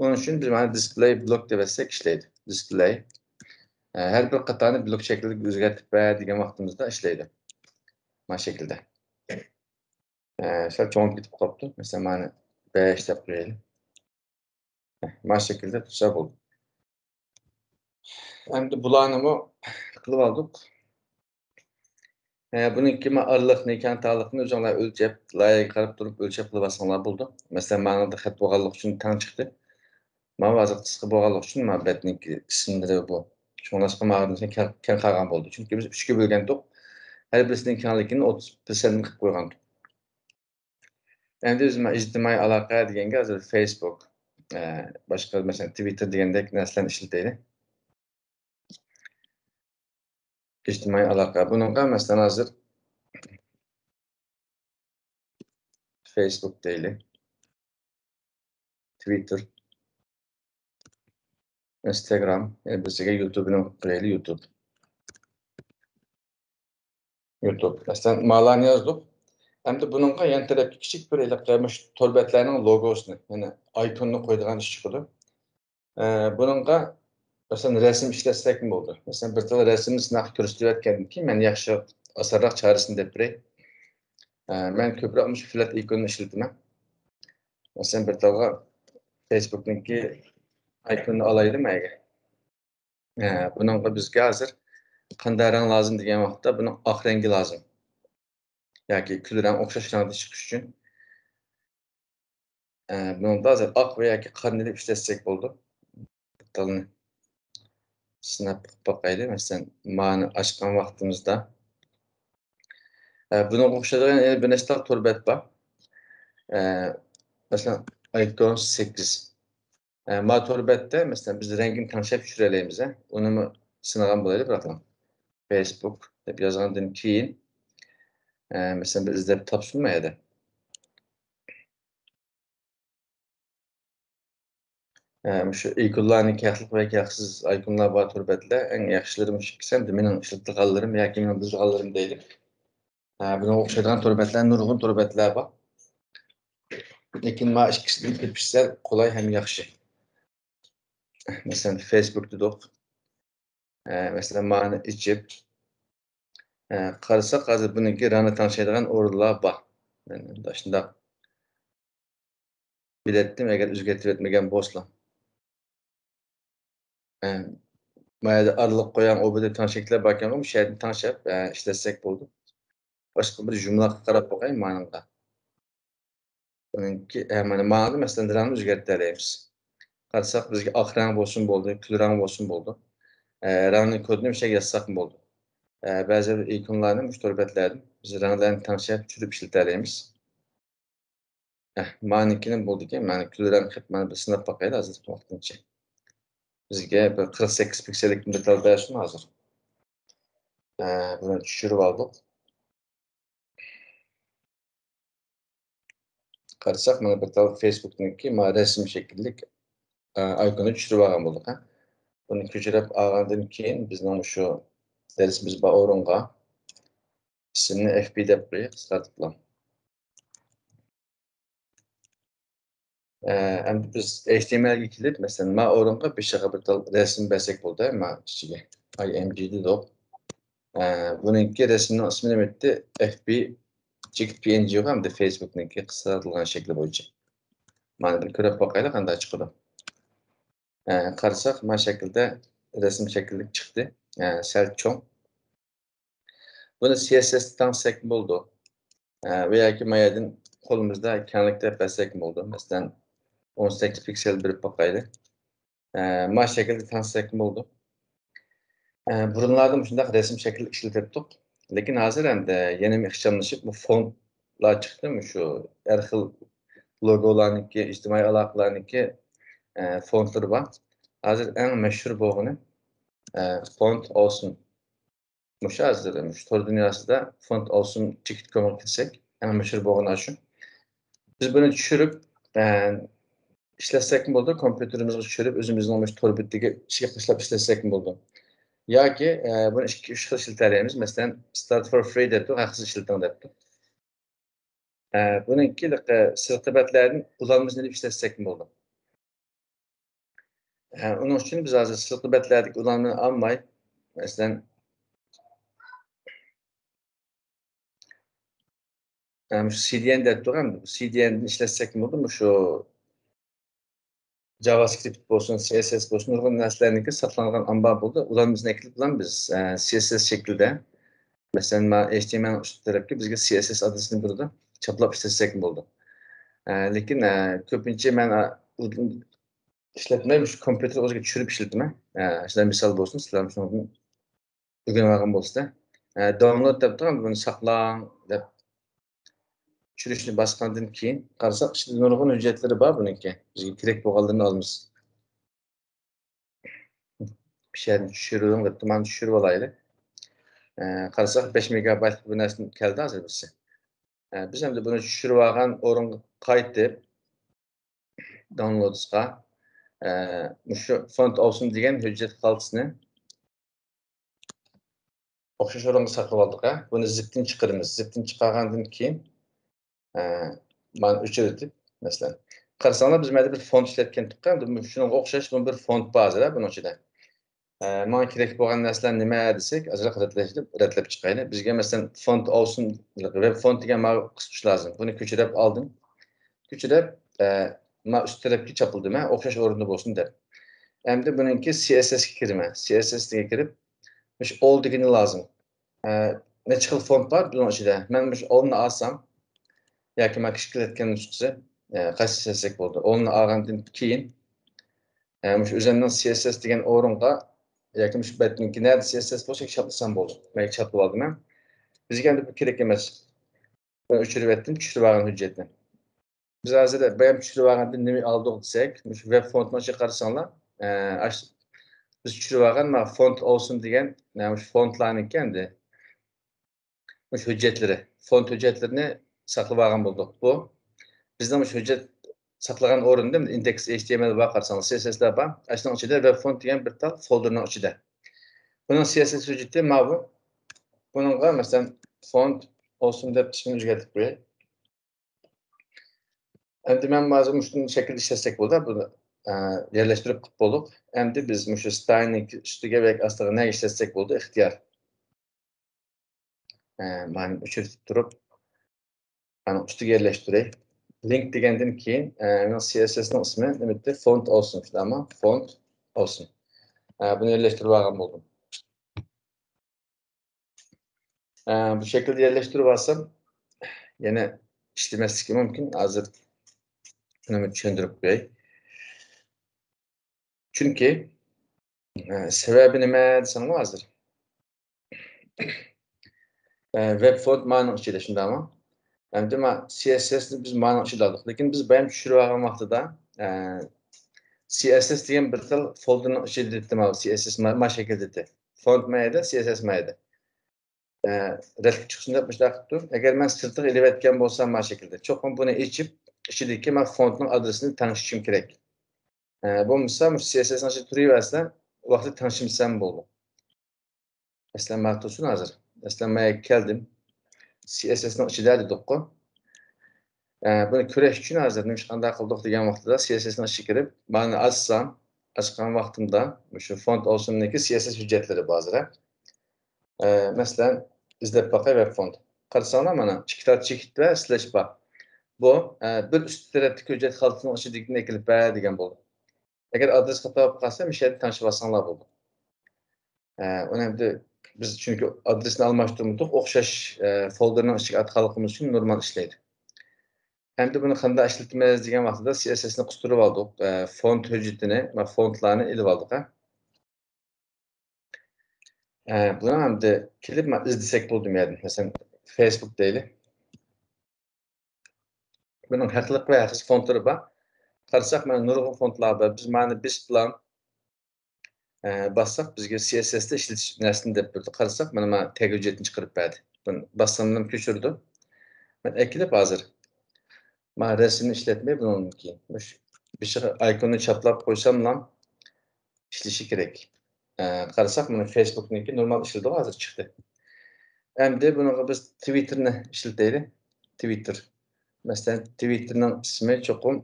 ئۇنىڭ ئۈچۈن بىز مانا دىسپلەي بلوك دەۋەتسەك ئىشلەيدۇ. دىسپلەي. ئە، ھەر بىر قاتارنى بلوك شەكلىگە ئۆزگەرتىپ بەر دېگەن ۋاقتىمىزدا ئىشلەيدۇ. ما شەكىلدە. ئە، سەل چوڭىيىپ كېتىپ قاپتۇ. مەسىلەن، مانا بەش دەپ قويايلى. ما شەكىلدە تۇرسا بولدى. ئەمدى بۇلارنىمۇ قىلىپ ئالدۇق. ئە، بۇنىڭكى ما ئارىلىقنى، كەڭ تارلىقنى ئۆزۈڭلار ئۆلچەپ، لايىھەگە قاراپ تۇرۇپ ئۆلچەپ قىلىۋالساڭلار بولىدۇ. مەسىلەن، ماڭىدا خەت بولغانلىقى ئۈچۈن تەڭ چىقتى. ماۋۇ ھازىر قىسقا بولغانلىقى ئۈچۈن ما بەتنىڭكى ئىسىملىرى بۇ. شۇڭلاشقا ماغىنىسى كەڭ، كەڭ قالغان بولدى. چۈنكى بىز ئۈچكە بۆلگەنتۇق. ھەر بىرسىنىڭ كەڭلىكىنى ئوتتۇز پىرسەنت قىلىپ قويغانتۇق. ئەمدى بىز مانا ئىجتىمائىي ئالاقە دېگەنگە ھازىر فېيسبۇك، ئە، باشقا مەسىلەن تىۋىتتېر دېگەندەك نەرسىلەرنى ئىشلىتەيلى. ئىجتىمائىي ئالاقە. بۇنىڭغا مەسىلەن ھازىر فېيسبۇك دەيلى. تىۋىتتېر. ئىنستاگرام. يەنە بىرسىگە يۇتۇبنى قويايلى، يۇتۇب. يۇتۇب. مەسىلەن، مالارنى يازدۇق. ئەمدى بۇنىڭغا يان تەرەپكە كىچىك بىر ھېلىقى مۇشۇ تور بەتلەرنىڭ لوگوسىنى، يەنى ئايكوننى قويىدىغان ئىش چىقىدۇ. ئە، بۇنىڭغا، مەسىلەن، رەسىم ئىشلەتسەكمۇ بولىدۇ. مەسىلەن، بىر تال رەسىمنى سىناققا كۆرسىتىۋەتكەندىن كېيىن، مەن ياخشى ئاسانراق چارىسىنى دەپ بېرەي. ئە، مەن كۆپرەك مۇشۇ فلەت ئىكوننى ئىشلىتىمەن. مەسىلەن، بىر تالغا فېيسبۇكنىڭكى ئايكونىنى ئالايلى مەگە. ئە، بۇنىڭغا بىزگە ھازىر قانداق رەڭ لازىم دېگەن ۋاقىتتا، بۇنىڭ ئاق رەڭگى لازىم. ياكى كۈل رەڭ ئوخشاش رەڭدە چىقىش ئۈچۈن. ئە، بۇنىڭدا ھازىر ئاق ۋە ياكى قارىنى ئىشلەتسەك بولىدۇ. دېتالنى سىناپ باقايلى. مەسىلەن، مانى ئاچقان ۋاقتىمىزدا، ئە، بۇنىڭغا ئوخشايدىغان يەنە بىر نەچچە تال تور بەت بار. ئە، مەسىلەن، ئايكون سەككىز. ئە، ما تور بەتتە، مەسىلەن، بىز رەڭگىنى تەڭشەپ چۈشۈرەلەيمىز، ھە؟ ئۇنىمۇ سىنىغان بولايلى، بىراقلا. فېيسبۇك دەپ يازغاندىن كېيىن، ئە، مەسىلەن، بىر ئىزدەپ تاپسۇنمۇ يەردە؟ ئە، مۇشۇ ئىكونلارنى، ھەقلىق ۋە ھەقسىز ئايكونلار بار تور بەتلەر. ئەڭ ياخشىلىرى مۇشۇ ئىككىسى، ئەمدى مېنىڭ ئىشلىتىدىغانلىرىم ياكى مېنىڭ بۇزغانلىرىم دەيلى. ئە، بۇنىڭغا ئوخشايدىغان تور بەتلەر، نۇرغۇن تور بەتلەر بار. لېكىن ما ئىككىسىدىن تېپىش سەل قولاي ھەم ياخشى. مەسىلەن، فېيسبۇك دېدۇق. ئە، مەسىلەن، مانى ئېچىپ، ئە، قارىساق، ھازىر بۇنىڭكى رەڭنى تەڭشەيدىغان ئورۇنلار بار. مەن شۇنداق بىلەتتىم، ئەگەر ئۆزگەرتىۋەتمىگەن بولسىلا. ئە، ما يەردە ئارىلىق قويغان ئوبدە تەڭشەكلەر باركەنغۇ، مۇشۇ يەردىن تەڭشەپ، ئە، ئىشلەتسەك بولىدۇ. باشقا بىر جۈملىلەرگە قاراپ باقاي مانىڭغا. بۇنىڭكى، ئە، مانا ماڭىدۇ، مەسىلەن، رەڭنى ئۆزگەرتەلەيمىز. قارىساق، بىزگە ئاق رەڭ بولسۇن بولدى، كۈل رەڭ بولسۇن بولدى. ئە، رەڭنىڭ كودىنى مۇشۇ يەرگە يازساقمۇ بولدى. ئە، بەزى ئىكونلارنى مۇشۇ تور بەتلەردىن بىز رەڭلەرنى تەڭشەپ چۈشۈرۈپ ئىشلىتەلەيمىز. ئە، مانىڭكىنى بولدىكەن، مانا كۈل رەڭ قىلىپ، مانا بىر سىناپ باقايلى ھازىر ۋاقتىنچە. بىزگە بىر قىرىق سەككىز پىكسەللىك بىر دېتال بەرسۇن ھازىر. ئە، بۇنى چۈشۈرۈپ ئالدۇق. قارىساق، مانا بىر تال فېيسبۇكنىڭكى ما رەسىم شەكىللىك، ئە، ئايكونىنى چۈشۈرۈپ ئالغان بولدۇق، ھە. بۇنى كۆچۈرۈپ ئالغاندىن كېيىن بىزنىڭ شۇ دەرسىمىز بار ئورۇنغا ئىسىمنى ئېف بى دەپ قويايلى، قىسقارتىپلا. ئە، ئەمدى بىز ئېچ تى ئېم ئېلگە كېلىپ، مەسىلەن، ما ئورۇنغا بېشىغا بىر تال رەسىم بەرسەك بولدى، ما ئىچىگە. ئاي ئېم جى دېدۇق. ئە، بۇنىڭكى رەسىمنىڭ ئىسمى نېمە ئىدى؟ ئېف بى جىگىت پى ئېن جى ھەمدە فېيسبۇكنىڭكى قىسقارتىلغان شەكلى بويىچە. مانا بىر كۆرۈپ باقايلى، قانداق چىقىدۇ. ئە، قارىساق، ما شەكىلدە رەسىم شەكىللىك چىقتى. ئە، سەل چوڭ. بۇنى سى ئېس ئېس تەڭشىسەك بولىدۇ. ئە، ۋە ياكى ما يەردىن قولىمىزدا كەڭلىك دەپ بەرسەك بولىدۇ. مەسىلەن، ئون سەككىز پىكسەل بېرىپ باقايلى. ئە، ما شەكىلدە تەڭشىسەك بولىدۇ. ئە، بۇرۇنلاردا مۇشۇنداق رەسىم شەكىل ئىشلىتەتتۇق. لېكىن ھازىر ئەمدى يەنە ئىخچاملىشىپ، بۇ فونتلار چىقتى. مۇشۇ ھەر خىل لوگولارنىڭكى، ئىجتىمائىي ئالاقىلارنىڭكى، ئە، فونتلىرى بار. ھازىر ئەڭ مەشھۇر بولغىنى، ئە، فونت ئولسون. مۇشۇ ھازىر، مۇشۇ تور دۇنياسىدا فونت ئولسون چېكىت كومغا كىرسەك، ئەڭ مەشھۇر بولغىنى شۇ. بىز بۇنى چۈشۈرۈپ، ئە، ئىشلەتسەكمۇ بولىدۇ، كومپيۇتېرىمىزغا چۈشۈرۈپ، ئۆزىمىزنىڭ مۇشۇ تور بېتىگە ئىشىك قىشلاپ ئىشلەتسەكمۇ بولىدۇ. ياكى، ئە، بۇنى ئىككى، ئۈچ خىل ئىشلىتەلەيمىز. مەسىلەن، ستارت فور فرى دەپتۇ، ھەقسىز ئىشلىتىڭ دەپتۇ. ئە، بۇنىڭكى، ئە، سىرتقى بەتلەردىن ئۇلانمىسىنى ئىشلەتسەكمۇ بولىدۇ. ئە، ئۇنىڭ ئۈچۈن بىز ھازىر سىرتقى بەتلەردىكى ئۇلانمىنى ئالماي، مەسىلەن، ئە، مۇشۇ سى دى ئېن دەپ تۇرغان، سى دى ئېن دىن ئىشلەتسەكمۇ بولىدۇ، مۇشۇ جاۋاسكرىپت بولسۇن، سى ئېس ئېس بولسۇن، نۇرغۇن نەرسىلەرنىڭكى ساقلانغان ئامبار بولىدۇ. ئۇلارنى بىزنى ئەكېلىپ بولامدۇ بىز، ئە، سى ئېس ئېس شەكلىدە. مەسىلەن، مانا ئېچ تى ئېم ئېل ئۈستى تەرەپكە بىزگە سى ئېس ئېس ئادرېسىنى بېرىدۇ. چاپلاپ ئىشلەتسەكمۇ بولىدۇ. ئە، لېكىن، ئە، كۆپىنچە مەن، ئە، ئۇ-، ئىشلەتمەي، مۇشۇ كومپيۇتېر ئۆزىگە چۈشۈرۈپ ئىشلىتىمەن. ئە، شۇنداق مىسال بولسۇن، سىلەر شۇنىڭدىن ئۆگىنىۋالغان بولىسىلەر. ئە، داونلود دەپ تۇرغان، بۇنى ساقلاڭ دەپ چۈشۈرۈشنى باسقاندىن كېيىن قارىساق، ئىچىدە نۇرغۇن ھۆججەتلىرى بار بۇنىڭكى. بىزگە كېرەك بولغانلىرىنى ئالىمىز. بىر شەينى چۈشۈرۈۋېلىڭ دەپتۇ، مانا چۈشۈرۈۋالايلى. ئە، قارىساق، بەش مېگابايتلىق بىر نەرسە كەلدى ھازىر بىزگە. ئە، بىز ئەمدى بۇنى چۈشۈرۈۋالغان ئورۇنغا قايتىپ، داونلودسقا، ئە، مۇشۇ فونت ئولسون دېگەن ھۆججەت خالتىسىنى ئوخشاش ئورۇنغا ساقلىۋالدۇق، ھە. بۇنى زىپتىن چىقىرىمىز. زىپتىن چىقارغاندىن كېيىن، ئە، مانا ئۆچۈرۈۋېتىپ، مەسىلەن. قارىساڭلار، بىز مەيدە بىر فونت ئىشلەتكەنتۇق، ھە. شۇنىڭغا ئوخشاش بۇنىڭ بىر فونت بار ھازىر، ھە، بۇنىڭ ئىچىدە. ئە، ماڭا كېرەك بولغان نەرسىلەر نېمە دېسەك، ئازراق رەتلەپ، رەتلەپ چىقايلى. بىزگە، مەسىلەن، فونت ئولسون، ۋېب فونت دېگەن ماۋۇ قىسقۇچ لازىم. بۇنى كۆچۈرۈپ ئالدىم. كۆچۈرۈپ، ئە، ما ئۈست تەرەپكە چاپلىدىم، ھە، ئوخشاش ئورۇندا بولسۇن دەپ. ئەمدى بۇنىڭكى سى ئېس ئېس كە كىرىمەن. سى ئېس ئېس كىرىپ، مۇشۇ ئول دېگىنى لازىم. ئە، نەچچە خىل فونت بار بۇنىڭ ئىچىدە. مەن مۇشۇ ئولنى ئالسام، ياكى ما كىچىكلەتكەن نۇسخىسى، ئە، قايسى سەزسەك بولىدۇ. ئولنى ئالغاندىن كېيىن، ئە، مۇشۇ ئۆزۈمنىڭ سى ئېس ئېس دېگەن ئورۇنغا ياكى مۇشۇ بەتنىڭكى نەدە سى ئېس ئېس بولسا چاپلىسام بولدى. مەن چاپلىۋالدىم مەن. بىزگە ئەمدى بۇ كېرەك ئەمەس. مەن ئۆچۈرۈۋەتتىم، چۈشۈرۈۋالغان ھۆججەتنى. بىز ھازىر بايام چۈشۈرۈۋالغاندىن نېمە ئالدۇق دېسەك، مۇشۇ ۋېب فونتنىڭ ئىچىگە قارىساڭلار، ئە، ئاش-، بىز چۈشۈرۈۋالغان ما فونت ئولسون دېگەن، مە، مۇشۇ فونتلارنىڭكى ئەمدى. مۇشۇ ھۆججەتلىرى، فونت ھۆججەتلىرىنى ساقلىۋالغان بولدۇق. بۇ بىزنىڭ مۇشۇ ھۆججەت ساقلىغان ئورۇندا ئىندېكس ئېچ تى ئېم ئېل بار، قارىساڭلار، سى ئېس ئېس لار بار. ئاشۇنىڭ ئىچىدە ۋېب فونت دېگەن بىر تال فولدېرنىڭ ئىچىدە. بۇنىڭ سى ئېس ئېس ھۆججىتى ماۋۇ. بۇنىڭغا، مەسىلەن، فونت ئولسون دەپ ئىسمىنى ئۆزگەرتىپ قوياي. ئەمدى مەن ھازىر مۇشۇ شەكىلدە ئىشلەتسەك بولدى. بۇنى، ئە، يەرلەشتۈرۈپ قىلىپ بولدۇق. ئەمدى بىز مۇشۇ ستايلنىڭ ئۈستىگە ۋە ئاستىغا نەگە ئىشلەتسەك بولدى، ئىختىيار. ئە، مانا ئۆچۈرتۈپ تۇرۇپ، ئۇنىڭ ئۈستىگە يەرلەشتۈرەي. لىنك دېگەندىن كېيىن، ئە، مېنىڭ سى ئېس ئېس نىڭ ئىسمى نېمە ئىدى؟ فونت ئولسون، شۇنداقمۇ؟ فونت ئولسون. ئە، بۇنى يەرلەشتۈرۈپ ئالغان بولدۇم. ئە، بۇ شەكىلدە يەرلەشتۈرۈپ ئالسام، يەنە ئىشلىمەسلىكى مۇمكىن. ھازىر بۇنى چۈشەندۈرۈپ قوياي. چۈنكى، ئە، سەۋەبى نېمە دېسەڭلار ھازىر. ئە، ۋېب فونت مانىڭ ئىچىدە، شۇنداقمۇ؟ ئەمدى ما سى ئېس ئېس نى بىز مانىڭ ئىچىدە ئالدۇق. لېكىن بىز بايام چۈشۈرۈپ ئالغان ۋاقتىدا، ئە، سى ئېس ئېس دېگەن بىر خىل فولدېرنىڭ ئىچىدە دېدى، ما سى ئېس ئېس ما، ما شەكىلدە دېدى. فونت ما يەردە، سى ئېس ئېس ما يەردە. ئە، رەتلىك چىقسۇن دەپ مۇشۇنداق قىپتۇ. ئەگەر مەن سىرتىغا ئېلىۋەتكەن بولسام ما شەكىلدە، چوقۇم بۇنى ئېچىپ، ئىچىدىكى ما فونتنىڭ ئادرېسىنى تەڭشىشىم كېرەك. ئە، بولمىسا مۇشۇ سى ئېس ئېس نىڭ ئىچىدە تۇرۇۋەرسە، ۋاقتى تەڭشىمىسەم بولدى. مەسىلەن، مانا تۇرسۇن ھازىر. مەسىلەن، مانا كەلدىم. سى ئېس ئېس نىڭ ئىچىدە دېدۇققۇ. ئە، بۇنى كۆرۈش ئۈچۈن ھازىر نېمىش قانداق قىلدۇق دېگەن ۋاقتىدا سى ئېس ئېس نىڭ ئىچىگە كىرىپ، مانا ئاچسام، ئاچقان ۋاقتىمدا مۇشۇ فونت ئولسوننىڭكى سى ئېس ئېس ھۆججەتلىرى بار ھازىر. ئە، مەسىلەن، ئىزدەپ باقاي ۋېب فونت. قارىساڭلار مانا ئىككى تال چېكىت ۋە سلەش بار. بۇ، ئە، بىر ئۈستى تەرەپتىكى ھۆججەت خالتىسىنىڭ ئىچىدىكىنى ئەكېلىپ بەر دېگەن بولدى. ئەگەر ئادرېس خاتا بولۇپ قالسا، مۇشۇ يەردە تەڭشىۋالساڭلار بولىدۇ. ئە، ئۇنى ئەمدى بىز چۈنكى ئادرېسنى ئالماشتۇرمىدۇق، ئوخشاش، ئە، فولدېرنىڭ ئىچىگە ئاتقانلىقىمىز ئۈچۈن نورمال ئىشلەيدۇ. ئەمدى بۇنى قانداق ئىشلىتىمىز دېگەن ۋاقتىدا سى ئېس ئېس نى قىستۇرۇپ ئالدۇق، ئە، فونت ھۆججىتىنى ۋە فونتلارنى ئېلىپ ئالدۇق، ھە. ئە، بۇنى ئەمدى كېلىپ مانا ئىزدىسەك بولدى بۇ يەردىن. مەسىلەن، فېيسبۇك دەيلى. بۇنىڭ ھەقلىق ۋە ھەقسىز فونتلىرى بار. قارىساق، مانا نۇرغۇن فونتلار بار. بىز مانى بېسىپلا، ئە، باسساق، بىزگە سى ئېس ئېس تە ئىشلىتىش نەرسىنى دەپ بېرىدۇ. قارىساق، مانا، مانا تەگ ھۆججەتنى چىقىرىپ بەردى. بۇنى باسساملا كۆچۈرىدۇ. مەن ئەكېلىپ ھازىر. مانا رەسىمنى ئىشلەتمەي بۇنىڭدىن كېيىن. مۇشۇ بېشىغا ئايكوننى چاپلاپ قويساملا، ئىشلىشى كېرەك. ئە، قارىساق، مانا فېيسبۇكنىڭكى نورمال ئىشلىدىغۇ، ھازىر چىقتى. ئەمدى بۇنىڭغا بىز تىۋىتتېرنى ئىشلىتەيلى. تىۋىتتېر. مەسىلەن، تىۋىتتېرنىڭ ئىسمى چوقۇم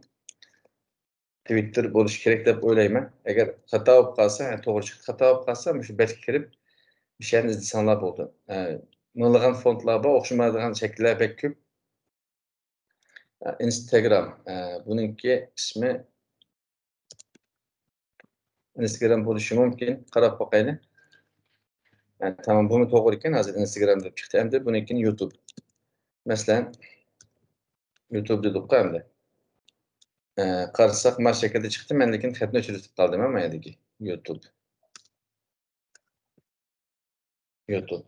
تىۋىتتېر بولۇشى كېرەك دەپ ئويلايمەن. ئەگەر خاتا بولۇپ قالسا، ھە، توغرا چىقتى. خاتا بولۇپ قالسا، مۇشۇ بەتكە كىرىپ، مۇشۇ يەرنى ئىزدىسەڭلار بولدى. ئە، مىڭلىغان فونتلار بار، ئوخشىمايدىغان شەكىللەر بەك كۆپ. ئە، ئىنستاگرام، ئە، بۇنىڭكى ئىسمى ئىنستاگرام بولۇشى مۇمكىن. قاراپ باقايلى. ئە، تامام، بۇمۇ توغرا ئىكەن. ھازىر ئىنستاگرام دەپ چىقتى. ئەمدى بۇنىڭكىنى يۇتۇب. مەسىلەن، يۇتۇب دېدۇققۇ ئەمدى. ئە، قارىساق، ما شەكىلدە چىقتى. مەن لېكىن خەتنى ئۆچۈرۈپ قالدىم، ھە، ما يەردىكى يۇتۇب. يۇتۇب.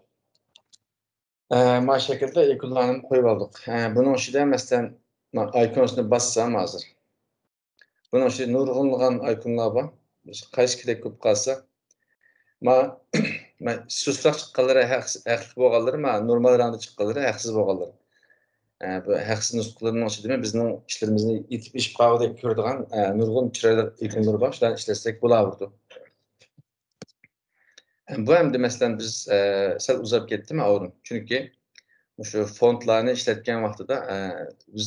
ئە، ما شەكىلدە ئىكونلارنى قويۇپ ئالدۇق. ئە، بۇنىڭ ئىچىدە، مەسىلەن، ما ئايكونىسىنى باسسام ھازىر. بۇنىڭ ئىچىدە نۇرغۇنلىغان ئايكونلار بار. بىز قايسى كېرەك بولۇپ قالسا، ما، ما سۇسراق چىققانلىرى ھەق-، ھەقلىق بولغانلىرى، ما نورمال رەڭدە چىققانلىرى ھەقسىز بولغانلىرى. ئە، بۇ ھەقسىز نۇسخىلىرىنىڭ ئىچىدىمۇ بىزنىڭ ئىشلىرىمىزنى ئېتىپ ئېشىپ قالغۇدەك كۆرىدىغان، ئە، نۇرغۇن چىرايلىق ئىكونلىرى بار، شۇلارنى ئىشلەتسەك بولاۋېرىدۇ. بۇ ئەمدى مەسىلەن بىز، ئە، سەل ئۇزاپ كەتتىمۇ ئاۋۇرۇم. چۈنكى مۇشۇ فونتلارنى ئىشلەتكەن ۋاقتىدا، ئە، بىز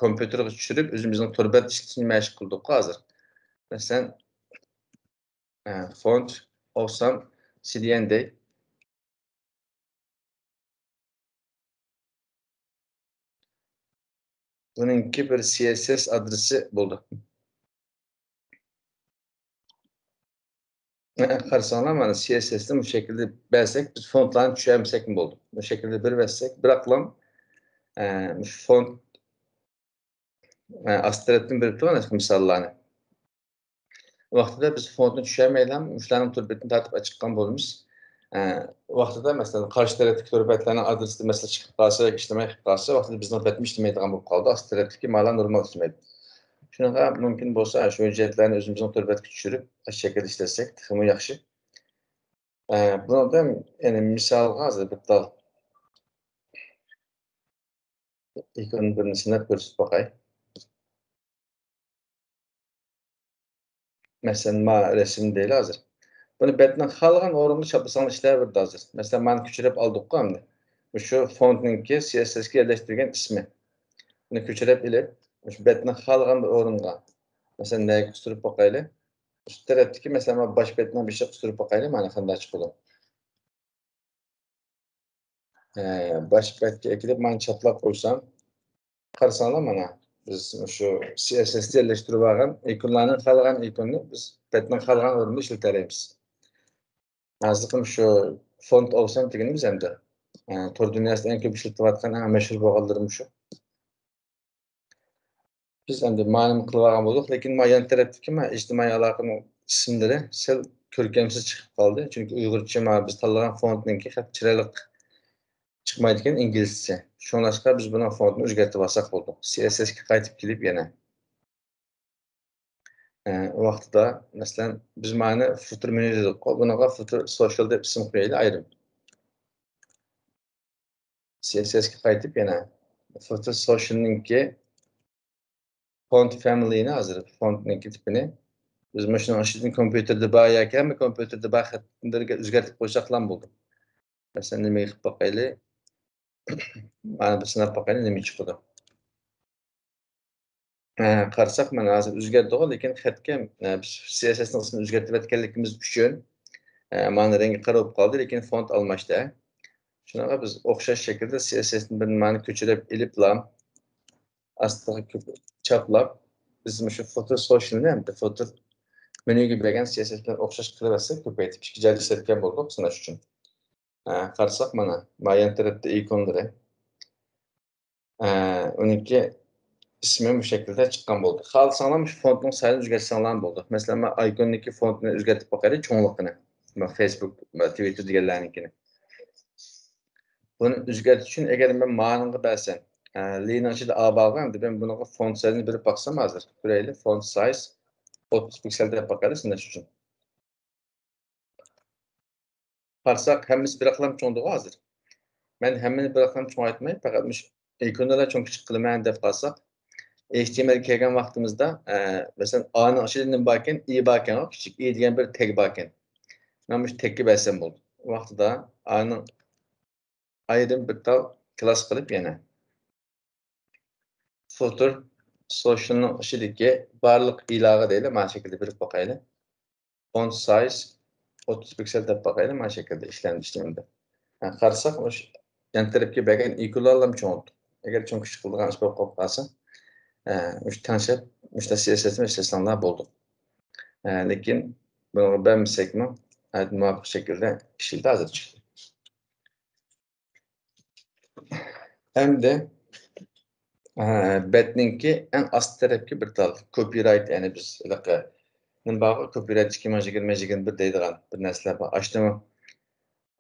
كومپيۇتېرغا چۈشۈرۈپ ئۆزىمىزنىڭ تور بەت ئىشلىتىشنى مەشىق قىلدۇققۇ ھازىر. مەسىلەن، ئە، فونت ئوخشىسام سىدىيەن دەي. بۇنىڭكى بىر سى ئېس ئېس ئادرېسى بولىدۇ. قارىساڭلار، مانا سى ئېس ئېس نى بۇ شەكىلدە بەرسەك، بىز فونتلارنى چۈشۈرمىسەكمۇ بولىدۇ. بۇ شەكىلدە بىر بەرسەك، بىراقلا، ئە، مۇشۇ فونت، ئە، ئاستى تەرەپتىن بېرىپ تۇرغان مىساللارنى. ۋاقتىدا بىز فونتنى چۈشۈرمەيلا، مۇشۇلارنىڭ تور بېتىنى تارتىپ ئاچىققان بولىمىز. ئە، ۋاقتىدا، مەسىلەن، قارشى تەرەپتىكى تور بەتلەرنىڭ ئادرېسى، مەسىلەن، چىقىپ قالسا، ئىشلىمەي قېلىپ قالسا، ۋاقتىدا بىزنىڭ بەتمۇ ئىشلىمەيدىغان بولۇپ قالىدۇ. ئاستى تەرەپتىكى مالا نورمال ئىشلىمەيدۇ. شۇنىڭغا مۇمكىن بولسا، شۇ ھۆججەتلەرنى ئۆزىمىزنىڭ تور بەتكە چۈشۈرۈپ، ئاشۇ شەكىلدە ئىشلەتسەك تېخىمۇ ياخشى. ئە، بۇنىڭدىن يەنە مىسالغا ھازىر بىر تال ئىكون بىرنى سىناپ كۆرسىتىپ باقاي. مەسىلەن، ما رەسىم دەيلى ھازىر. بۇنى بەتنىڭ خالىغان ئورنىدا چاپلىساڭلار ئىشلەۋېرىدۇ ھازىر. مەسىلەن، مانى كۆچۈرۈپ ئالدۇققۇ ئەمدى. مۇشۇ فونتنىڭكى سى ئېس ئېس كە يەرلەشتۈرگەن ئىسمى. بۇنى كۆچۈرۈپ ئېلىپ، مۇشۇ بەتنىڭ خالىغان بىر ئورنىغا، مەسىلەن، نەگە قىستۇرۇپ باقايلى. ئۈست تەرەپتىكى، مەسىلەن، ما باش بەتنىڭ بېشىغا قىستۇرۇپ باقايلى، مانا قانداق چىقىدۇ. ئە، باش بەتكە ئەكېلىپ، مانا چاپلاپ قويسام، قارىساڭلار، مانا بىز شۇ سى ئېس ئېس تە يەرلەشتۈرۈپ ئالغان ئىكونلارنى، خالىغان ئىكوننى بىز بەتنىڭ خالىغان ئورنىدا ئىشلىتەلەيمىز. ھازىرقى شۇ فونت ئوۋسەم دېگىنىمىز ئەمدى، ئە، تور دۇنياسىدا ئەڭ كۆپ ئىشلىتىلىۋاتقان، ئەڭ مەشھۇر بولغانلىرى مۇشۇ. بىز ئەمدى مانا نېمە قىلىۋالغان بولدۇق، لېكىن ما يان تەرەپتىكى ما ئىجتىمائىي ئالاقىنىڭ ئىسىملىرى سەل كۆركەمسىز چىقىپ قالدى. چۈنكى ئۇيغۇرچە ما بىز تاللىغان فونتنىڭكى خېلى چىرايلىق چىقمايدىكەن ئىنگلىزچە. شۇڭلاشقا بىز بۇنىڭ فونتىنى ئۆزگەرتىپ ئالساق بولدى. سى ئېس ئېس كە قايتىپ كېلىپ يەنە. ئە، ۋاقتىدا، مەسىلەن، بىز مانا فۇتېر مېنيۇ دېدۇققۇ، بۇنىڭغا فۇتېر سوشىيال دەپ ئىسىم قويايلى ئايرىم. سى ئېس ئېس كە قايتىپ يەنە فۇتېر سوشىيالنىڭكى فونت فامىلىنى، ھازىر فونتنىڭكى تىپىنى بىز مۇشۇنىڭ ئىچىدىن كومپيۇتېردا بار ياكى ھەممە كومپيۇتېردا بار خەتلەرگە ئۆزگەرتىپ قويساقلا بولدى. مەسىلەن، نېمە قىلىپ باقايلى؟ مانا بىر سىناپ باقايلى، نېمە چىقىدۇ. ئە، قارىساق، مانا ھازىر ئۆزگەردىغۇ، لېكىن خەتكە، ئە، بىز سى ئېس ئېس نىڭ ئىسمىنى ئۆزگەرتىۋەتكەنلىكىمىز ئۈچۈن، ئە، مانا رەڭگى قارا بولۇپ قالدى، لېكىن فونت ئالماشتى. شۇنىڭغا بىز ئوخشاش شەكىلدە سى ئېس ئېس نى بىر مانا كۆچۈرۈپ ئېلىپلا، ئاستىغا كۆپ-، چاپلاپ، بىز مۇشۇ فۇتېر سوشىيالنى ھەمدە فۇتېر مېنيۇگە بەرگەن سى ئېس ئېس بىلەن ئوخشاش قىلىۋەتسەك، كۆپەيتىپ ئىككى جايدا ئىشلەتكەن بولدۇق سىناش ئۈچۈن. ئە، قارىساق، مانا، ما يان تەرەپتە ئىكونلىرى. ئە، ئۇنىڭكى ئىسمى بۇ شەكىلدە چىققان بولدى. خالىساڭلار مۇشۇ فونتنىڭ سايزىنى ئۆزگەرتسەڭلار بولدى. مەسىلەن، مەن ئايكوننىڭكى فونتىنى ئۆزگەرتىپ باقايلى، چوڭلۇقىنى. مەن فېيسبۇك، مەن تىۋىتتېر دېگەنلەرنىڭكىنى. بۇنى ئۆزگەرتىش ئۈچۈن ئەگەر مەن مانىڭغا بەرسەم، ئە، لىنىڭ ئىچىدە ئا بارغۇ، ئەمدى مەن بۇنىڭغا فونت سايزىنى بېرىپ باقسام ھازىر. كۆرەيلى، فونت سايز ئوتتۇز پىكسېل دەپ باقايلى سىناش ئۈچۈن. قارىساق، ھەممىسى بىراقلام چوڭدىغۇ ھازىر. مەن ھەممىنى بىراقلام چوڭايتماي، پەقەت مۇشۇ ئىكوننىلا چوڭ كىچىك قىلىمەن دەپ قالساق، ئېچ تى ئېم ئېل كەلگەن ۋاقتىمىزدا، ئە، مەسىلەن، ئانىڭ ئىچىدە نېمە باركەن؟ ئى باركەن، كىچىك ئى دېگەن بىر تەگ باركەن. مەن مۇشۇ تەگكە بەرسەم بولدى. ۋاقتىدا ئانىڭ ئايرىم بىر تال كلاس قىلىپ يەنە فۇتېر سوشىيالنىڭ ئىچىدىكى بارلىق ئىلارغا دەيلى، مانا شەكىلدە بېرىپ باقايلى. فونت سايز ئوتتۇز پىكسېل دەپ باقايلى، مانا شەكىلدە ئىشلەندى ئىشلىنىدۇ. ھە، قارىساق، مۇشۇ يان تەرەپكە بەرگەن ئىكونلارنى چوڭايتتۇق. ئەگەر چوڭ كىچىك قىلىدىغان ئىش بولۇپ قالىپ قالسا، ئە، مۇشۇ تەڭشەپ، مۇشۇ سىياسەتنى ئىشلەتسەڭلار بولدى. ئە، لېكىن بۇنىڭغا بەرمىسەكمۇ، ئە، مۇۋاپىق شەكىلدە ئىشلىدى، ھازىر چىقتى. ئەمدى، ئە، بەتنىڭكى ئەڭ ئاستى تەرەپكە بىر تال كوپىرايت، يەنى بىز ھېلىقى نېمە بارغۇ، كوپىرايت ئىككى مىڭ يىگىرمە، يىگىرمە بىر دەيدىغان بىر نەرسىلەر بار. ئاشۇنى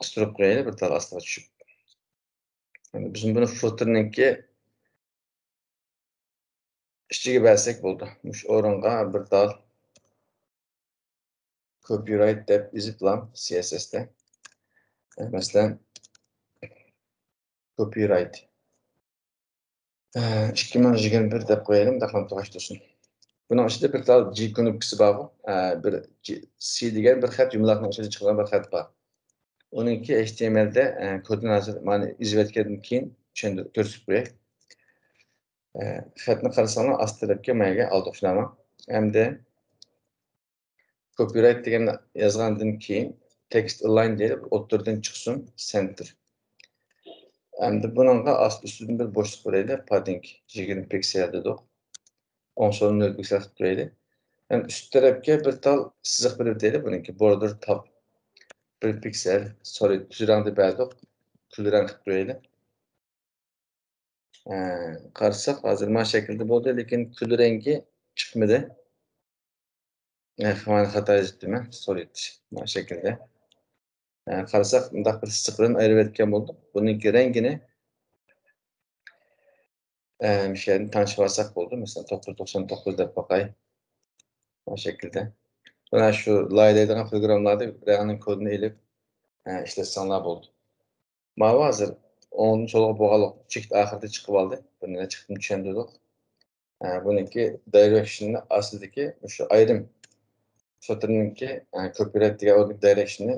قىستۇرۇپ قويايلى، بىر تال ئاستىغا چۈشۈپ. بىز بۇنى فۇتېرنىڭكى ئىچىگە بەرسەك بولدى. مۇشۇ ئورۇنغا بىر تال كوپىرايت دەپ يېزىپلا سىيەسئېستە. مەسىلەن، كوپىرايت. ئىككى مىڭ يىگىرمە بىر دەپ قويايلى، مۇنداق نام تۇغاش تۇرسۇن. بۇنىڭ ئىچىدە بىر تال جى كۇنۇپكىسى بارغۇ. بىر جى، سى دېگەن بىر خەت يۇمىلاقنىڭ ئىچىدە چىقىدىغان بىر خەت بار. ئۇنىڭكى ئېچتىئېمئېلدە، ئە، كودىنى ھازىر مانا يېزىۋەتكەندىن كېيىن چۈشەندۈر-، كۆرسىتىپ قوياي. ئە، خەتنى قارىساڭلار ئاستى تەرەپكە ماياگە ئالدۇق شۇنداقمۇ؟ ئەمدى كوپىرايت دېگەننى يازغاندىن كېيىن تېكىست ئالاين دېيىلىپ ئوتتۇرىدىن چىقسۇن، سېنتىر. ئەمدى بۇنىڭغا ئاست ئۈستىدىن بىر بوشلۇق بېرەيلى، padding يىگىرمە پىكسەل دېدۇق. ئوڭ سولىنى نۆل پىكسەل قىلىپ قويايلى. ھەم ئۈست تەرەپكە بىر تال سىزىق بېرىپ ئۆتەيلى، بۇنىڭكى border top بىر پىكسەل، sorry، تۈز رەڭدە بەردۇق، كۈل رەڭ قىلىپ قويايلى. ئە، قارىساق، ھازىر مانا شەكىلدە بولدى، لېكىن كۈل رەڭگى چىقمىدى. ئە، مانا خاتا يېزىپتىمەن، sorry، مانا شەكىلدە. ئە، قارىساق، مۇنداق بىر سىزىق بىلەن ئايرىۋەتكەن بولدۇق. بۇنىڭكى رەڭگىنى، ئە، مۇشۇ يەردىن تەڭشىۋالساق بولدى. مەسىلەن، توققۇز يۈز توقسان توققۇز دەپ باقاي. مانا شەكىلدە. مانا شۇ لايىھەلەيدىغان پروگراممىلاردا رەڭنىڭ كودىنى ئېلىپ، ئە، ئىشلەتسەڭلار بولدى. ماۋۇ ھازىر ئوڭدىن سولغا بوغانلىق چېكىت ئاخىرىدا چىقىۋالدى. بۇنى نېمە چىقتىن چۈشەندۈردۇق. ئە، بۇنىڭكى دايرېكشننى ئاستىدىكى مۇشۇ ئايرىم سوتۇرنىڭكى، ئە، كوپىرايت دېگەن ئورنىدىكى دايرېكشننى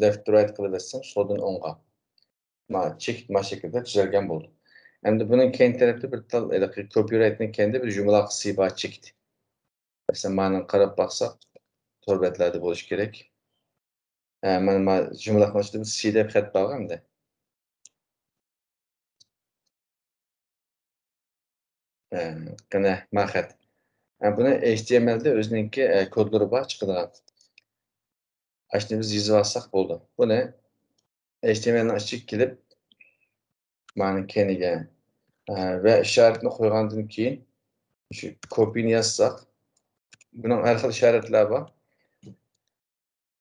left to right قىلىۋەتسەم، سولدىن ئوڭغا. مانا چېكىت مانا شەكىلدە تۈزەلگەن بولدى. ئەمدى بۇنىڭ كەينى تەرەپتە بىر تال، ھېلىقى كوپىرايتنىڭ كەينىدە بىر يۇمىلاق سى بار چېكىت. مەسىلەن، مانا قاراپ باقساق، تور بەتلەردە بولۇشى كېرەك. ئە، مانا، مانا يۇمىلاقنىڭ ئۈستىدە بىر سى دەپ خەت بار ئەمدى. ئە، قېنى، ما خەت. ئە، بۇنى H T M L دە ئۆزىنىڭكى، ئە، كودلىرى بار چىقىدىغان. ئاشۇنى بىز يېزىۋالساق بولدى. بۇنى H T M L نىڭ ئىچىگە كېلىپ، مانا كەينىگە، ئە، ۋە ئىشارەتنى قويغاندىن كېيىن، شۇ كوپىنى يازساق، بۇنىڭ ھەر خىل ئىشارەتلەر بار.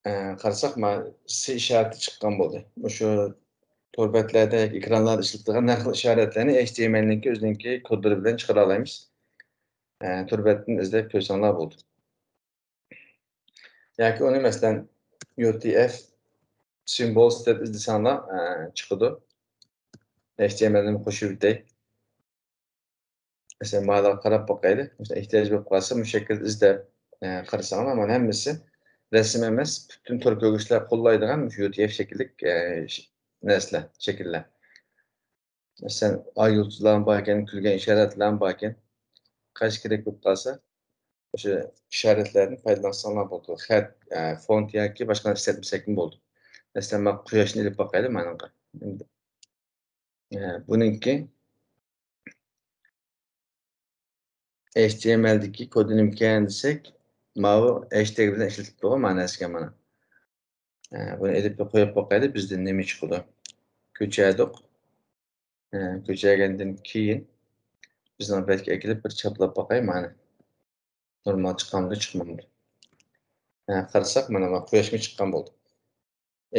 ئە، قارىساق، مانا سى ئىشارىتى چىققان بولدى. مۇشۇ تور بەتلەردە ياكى ئېكرانلاردا ئىشلىتىدىغان ھەر خىل ئىشارەتلەرنى H T M L نىڭكى ئۆزىنىڭكى كودلىرى بىلەن چىقىرالايمىز. ئە، تور بەتتىن ئىزدەپ كۆرسەڭلار بولدى. ياكى ئۇنى، مەسىلەن، U T F symbols دەپ ئىزدىسەڭلار، ئە، چىقىدۇ. H T M L نى قوشۇپ ئۆتەي. مەسىلەن، مانا قاراپ باقايلى. مەسىلەن، ئېھتىياج بولۇپ قالسا، مۇشۇ شەكىلدە ئىزدەپ، ئە، قارىساڭلار، مانا ھەممىسى رەسىم ئەمەس، پۈتۈن تور كۆرگۈچلەر قوللايدىغان مۇشۇ U T F شەكىللىك، ئە، ش-، نەرسىلەر، شەكىللەر. مەسىلەن، ئاي يۇلتۇزلارمۇ باركەن، كۈلگەن ئىشارەتلەرمۇ باركەن. قايسى كېرەك بولۇپ قالسا، ئاشۇ ئىشارەتلەردىن پايدىلانساڭلار بولىدۇ. خەت، ئە، فونت ياكى باشقا نەرسە ئىشلەتمىسەكمۇ بولىدۇ. مەسىلەن، مەن قۇياشنى ئېلىپ باقايلى مانىڭغا. ئە، بۇنىڭكى H T M L دىكى كودى نېمىكەن دېسەك، ماۋۇ ھاشتەگ بىلەن ئىشلىتىپتىغۇ، مانا نەرسىگە مانا. ئە، بۇنى ئېلىپ بىر قويۇپ باقايلى، بىزدىن نېمە چىقىدۇ. كۆچۈردۇق. ئە، كۆچۈرگەندىن كېيىن بىزنىڭ بەتكە ئەكېلىپ بىر چاپلاپ باقاي، مانا. نورمال چىقامدۇ، چىقمامدۇ؟ ئە، قارىساق، مانا، مانا قۇياشمۇ چىققان بولدى.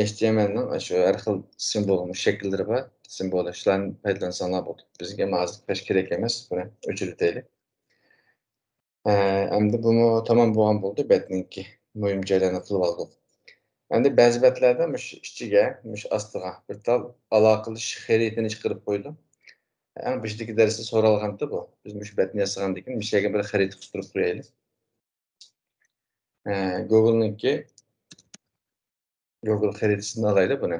H T M L نىڭ شۇ ھەر خىل سىمۋول، شەكىللىرى بار. سىمۋول، شۇلارنى پايدىلانساڭلار بولدى. بىزگە ھازىر قۇياش كېرەك ئەمەس، بۇنى ئۆچۈرۈۋېتەيلى. ئە، ئەمدى بۇمۇ تامام بولغان بولدى، بەتنىڭكى مۇھىم جايلارنى قىلىۋالدۇق. ئەمدى بەزى بەتلەردە مۇشۇ ئىچىگە، مۇشۇ ئاستىغا بىر تال ئالاقىلىشىش خەرىتىنى چىقىرىپ قويدۇم. ئەڭ بېشىدىكى دەرستە سورالغانتى بۇ. بىز مۇشۇ بەتنى ياسىغاندىن كېيىن مۇشۇ يەرگە بىر خەرىتە قىستۇرۇپ قويايلى. ئە، گوگلنىڭكى، گوگل خەرىتىسىدىن ئالايلى بۇنى.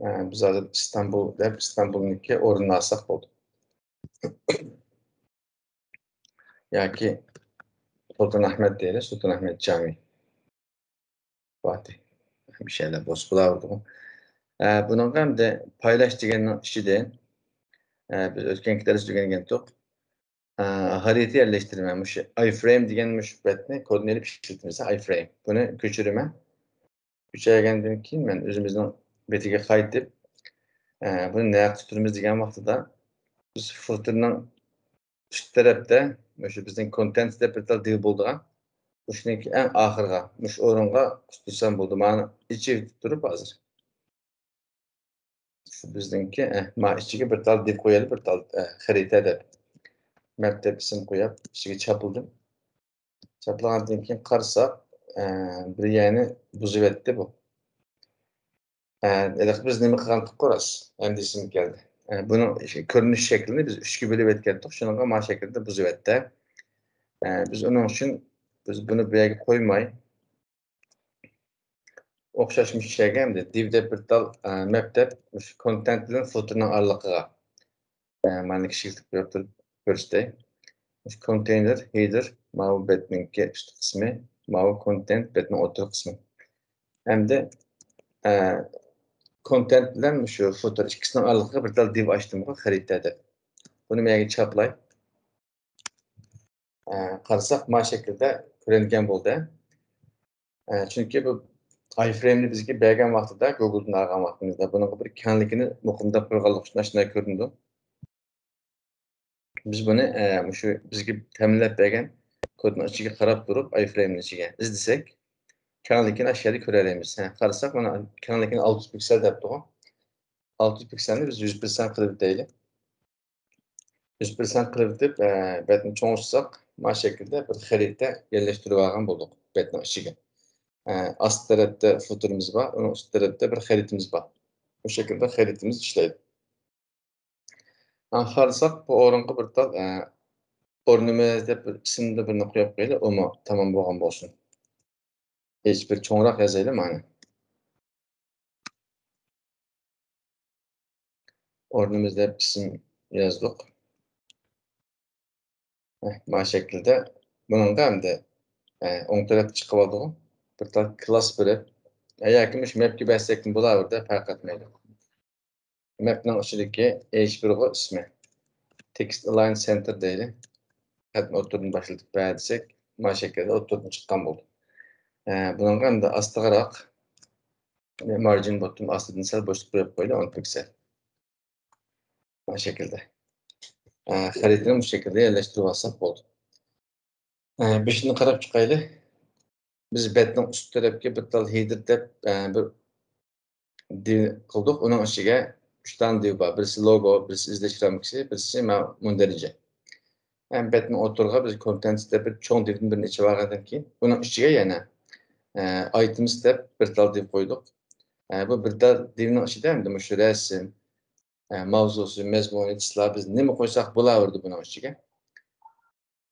ئە، بىز ھازىر ئىستانبۇل دەپ، ئىستانبۇلنىڭكى ئورنىنى ئالساق بولدى. ياكى سۇلتان ئەھمەد دەيلى، سۇلتان ئەھمەد جامى. فاتىھ. ھەمىشە بولسا بولاۋېرىدىغۇ. ئە، بۇنىڭغا ئەمدى پايلاش دېگەننىڭ ئىچىدىن، ئە، بىز ئۆتكەنكى دەرستە ئۆگەنگەنتۇق. ئە، خەرىتە يەرلەشتۈرىمەن. مۇشۇ ئايفرەيم دېگەن مۇشۇ بەتنى كودنى ئېلىپ ئىشلىتىمىز. ئايفرەيم. بۇنى كۆچۈرىمەن. كۆچۈرگەندىن كېيىن مەن ئۆزىمىزنىڭ بېتىگە قايتىپ، ئە، بۇنى نەقىش تۇتىمىز دېگەن ۋاقتىدا بىز فوتوننىڭ ئۈست تەرەپتە مۇشۇ بىزنىڭ كونتېنت دەپ بىر تال دىل بولىدىغان، مۇشۇنىڭكى ئەڭ ئاخىرىغا، مۇشۇ ئورۇنغا قىستۇرسام بولىدۇ. مانا ئىچى تۇرۇپ ھازىر. شۇ بىزنىڭكى، ئە، ما ئىچىگە بىر تال دىل قويايلى، بىر تال، ئە، خەرىتە دەپ. مەپ دەپ ئىسىم قويۇپ، ئىچىگە چاپلىدىم. چاپلىغاندىن كېيىن قارىساق، ئە، بىر يەرنى بۇزۇۋەتتى بۇ. ئە، ھېلىقى بىز نېمە قىلغانتۇق راست؟ ئەمدى ئېسىمگە كەلدى. ئە، بۇنىڭ ش-، كۆرۈنۈش شەكلىنى بىز ئۈچكە بۆلۈۋەتكەنتۇق، شۇنىڭغا ما شەكىلدە بۇزۇۋەتتى. ئە، بىز ئۇنىڭ ئۈچۈن، بىز بۇنى بۇ يەرگە قويماي، ئوخشاش مۇشۇ يەرگە ئەمدى دىۋ دەپ بىر تال، ئە، مەپ دەپ، مۇشۇ كونتېنت بىلەن فوتونىڭ ئارىلىقىغا، ئە، مانا كىچىكلىتىپ كۆرسىتەي. مۇشۇ كونتېينېر، ھېدېر، ماۋۇ بەتنىڭكى ئۈست قىسمى، ماۋۇ كونتېنت بەتنىڭ ئوتتۇرا قىسمى. ئەمدى، ئە، كونتېنت بىلەن شۇ فوتور ئىككىسىنىڭ ئارىلىقىغا بىر تال دىۋ ئاچتىمغۇ، خەرىتە دەپ. بۇنى مەن يەرگە چاپلاي. ئە، قارىساق، ما شەكىلدە كۆرۈنگەن بولدى. ئە، چۈنكى بۇ ئايفرېيمنى بىزگە بەرگەن ۋاقتىدا، گوگلدىن ئالغان ۋاقتىمىزدا بۇنىڭغا بىر كەڭلىكىنى مۇقىمداپ قويغانلىقى ئۈچۈن ئاشۇنداق كۆرۈنىدۇ. بىز بۇنى، ئە، مۇشۇ بىزگە تەمىنلەپ بەرگەن كودنىڭ ئىچىگە قاراپ تۇرۇپ، ئايفرېيمنىڭ ئىچىگە ئىزدىسەك، كەڭلىكىنى ئاشۇ يەردە كۆرەلەيمىز. ھە، قارىساق، مانا كەڭلىكىنى ئالتە يۈز پىكسېل دەپتىغۇ. ئالتە يۈز پىكسېلنى بىز يۈز پىرسەنت قىلىۋېتەيلى. يۈز پىرسەنت قىلىۋېتىپ، ئە، بەتنى چوڭىتساق، ما شەكىلدە بىر خەرىتە يەرلەشتۈرۈپ ئالغان بولدۇق بەتنىڭ ئىچىگە. ئە، ئاستى تەرەپتە فوتورىمىز بار، ئۇنىڭ ئۈستى تەرەپتە بىر خەرىتىمىز بار. بۇ شەكىلدە خەرىتىمىز ئىشلەيدۇ. ئا، خالىساق، بۇ ئورۇنغا بىر تال، ئە، ئورنىمىز دەپ بىر ئىسىمنى بىرنى قويۇپ قويايلى، ئۇمۇ تامام بولغان بولسۇن. ھېچ بىر چوڭراق يازايلى مانا. ئورنىمىز دەپ ئىسىم يازدۇق. ھە، ما شەكىلدە. بۇنىڭغا ئەمدى، ئە، ئوڭ تەرەپتە چىقىۋالدىغۇ. بىر تال كلاس بېرىپ، ئە، ياكى مۇشۇ مەپكە بەرسەكمۇ بولاۋېرىدۇ، پەرق ئەتمەيدۇ. مەپنىڭ ئىچىدىكى ئېيچ بىرغۇ ئىسمى. تېكىست ئالاين سېنتىر دەيلى. خەتنى ئوتتۇرىدىن باشلىتىپ بەر دېسەك، ما شەكىلدە ئوتتۇرىدىن چىققان بولدى. ئە، بۇنىڭغا ئەمدى ئاستىغىراق، مارجىن بوتتىن ئاستىدىن سەل بوشلۇق قويۇپ قويدى، ئون پىكسېل. ما شەكىلدە. ئە، خەرىتىنى بۇ شەكىلدە يەرلەشتۈرۈپ ئالساق بولدى. ئە، بېشىنى قاراپ چىقايلى. بىز بەتنىڭ ئۈست تەرەپكە بىر تال ھېدېر دەپ، ئە، بىر دىۋ قىلدۇق. ئۇنىڭ ئىچىگە ئۈچ دانە دىۋ بار. بىرسى لوگو، بىرسى ئىزدەش رامكىسى، بىرسى مە-، مۇندەرىجە. ھەم بەتنىڭ ئوتتۇرىغا بىز كونتېنتس دەپ بىر چوڭ دىۋدىن بىرنى ئېچىۋالغاندىن كېيىن، ئۇنىڭ ئىچىگە يەنە، ئە، ئايتېمس دەپ بىر تال دىۋ قويدۇق. ئە، بۇ بىر تال دىۋنىڭ ئىچىدە ئەمدى مۇشۇ رەسىم، ئە، ماۋزۇسى، مەزمۇنى، چىسلا، بىز نېمە قويساق بولاۋېرىدۇ بۇنىڭ ئىچىگە.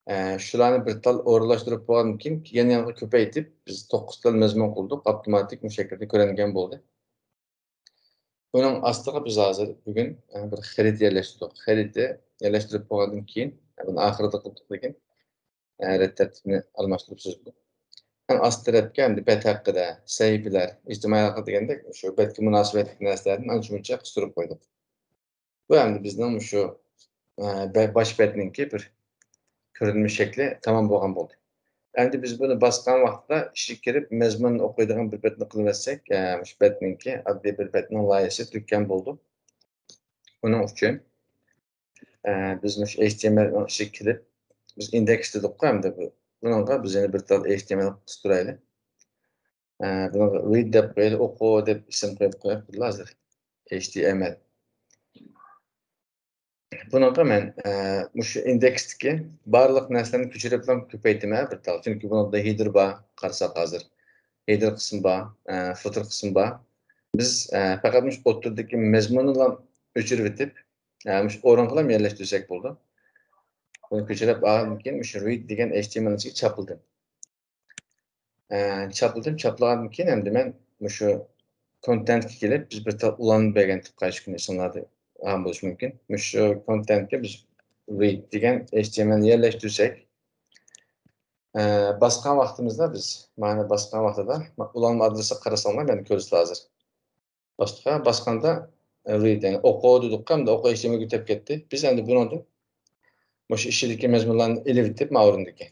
ئە، شۇلارنى بىر تال ئورۇنلاشتۇرۇپ بولغاندىن كېيىن، يەنە يانغا كۆپەيتىپ، بىز توققۇز تال مەزمۇن قىلدۇق، ئاپتوماتىك مۇشۇ شەكىلدە كۆرۈنگەن بولدى. بۇنىڭ ئاستىغا بىز ھازىر بۈگۈن، ئە، بىر خەرىتە يەرلەشتۈردۇق. خەرىتە يەرلەشتۈرۈپ بولغاندىن كېيىن، ئە، بۇنى ئاخىرىدا قىلدۇق لېكىن، ئە، رەت تەرتىپنى ئالماشتۇرۇپ سۆز بۇ. ئەڭ ئاستى تەرەپكە ئەمدى بەت ھەققىدە، سەھىپىلەر، ئىجتىمائىي ھەققىدە دېگەندەك شۇ بەتكە مۇناسىۋەتلىك نەرسىلەردىن ئانچە-مۇنچە قىستۇرۇپ قويدۇق. بۇ ئەمدى بىزنىڭ مۇشۇ، ئە، بە-، باش بەتنىڭكى بىر كۆرۈنمە شەكلى تامام بولغان بولدى. ئەمدى بىز بۇنى باسقان ۋاقىتتا ئىچىگە كىرىپ مەزمۇننى ئوقۇيدىغان بىر بەتنى قىلىۋەتسەك، ئە، مۇشۇ بەتنىڭكى ئاددىي بىر بەتنىڭ لايىھەسى تۈگىگەن بولىدۇ. ئۇنىڭ ئۈچۈن، ئە، بىز مۇشۇ ئېچ تى ئېم ئېل نىڭ ئىچىگە كىرىپ، بىز ئىندېكس دېدۇققۇ ئەمدى بۇ. بۇنىڭغا بىز يەنە بىر تال ئېچ تى ئېم ئېل قىستۇرايلى. ئە، بۇنىڭغا رىد دەپ قويايلى، ئوقۇ دەپ ئىسىم قويۇپ قويايلى ھازىر. ئېچ تى ئېم ئېل. بۇنىڭغا مەن، ئە، مۇشۇ ئىندېكستىكى بارلىق نەرسىلەرنى كۆچۈرۈپلا كۆپەيتىمەن بىر تال. چۈنكى بۇنىڭدا ھېدېر بار، قارىساق ھازىر. ھېدېر قىسمى بار، ئە، فوتېر قىسمى بار. بىز، ئە، پەقەت مۇشۇ ئوتتۇرىدىكى مەزمۇننىلا ئۆچۈرۈۋېتىپ، ئە، مۇشۇ ئورۇنغىلا يەرلەشتۈرسەك بولىدۇ. بۇنى كۆچۈرۈپ ئالغاندىن كېيىن مۇشۇ رىد دېگەن ئېچ تى ئېم ئېل نىڭ ئىچىگە چاپلىدىم. ئە، چاپلىدىم، چاپلىغاندىن كېيىن ئەمدى مەن مۇشۇ كونتېنتكە كېلىپ، بىز بىر تال ئۇلانما بەرگەنتۇق، قايسى كۈنى ئېسىڭلاردا ئالغان بولۇشى مۇمكىن. مۇشۇ كونتېنتكە بىز رىد دېگەن ئېچ تى ئېم ئېل نى يەرلەشتۈرسەك، ئە، باسقان ۋاقتىمىزدا بىز، مانا باسقان ۋاقتىدا ئۇلانما ئادرېسىگە قارىساڭلار، مەن كۆرسىتىلا ھازىر. باستۇق، ھە، باسقاندا، ئە، رىد، يەنى ئوقۇ دېدۇق، ئەمدى ئوقۇ ئېچ تى ئېم ئېل گە ئۆتۈپ كەتتى. بىز ئەمدى بۇنىڭدىن مۇشۇ ئىچىدىكى مەزمۇنلارنى ئېلىۋېتىپ، ما ئورۇندىكى.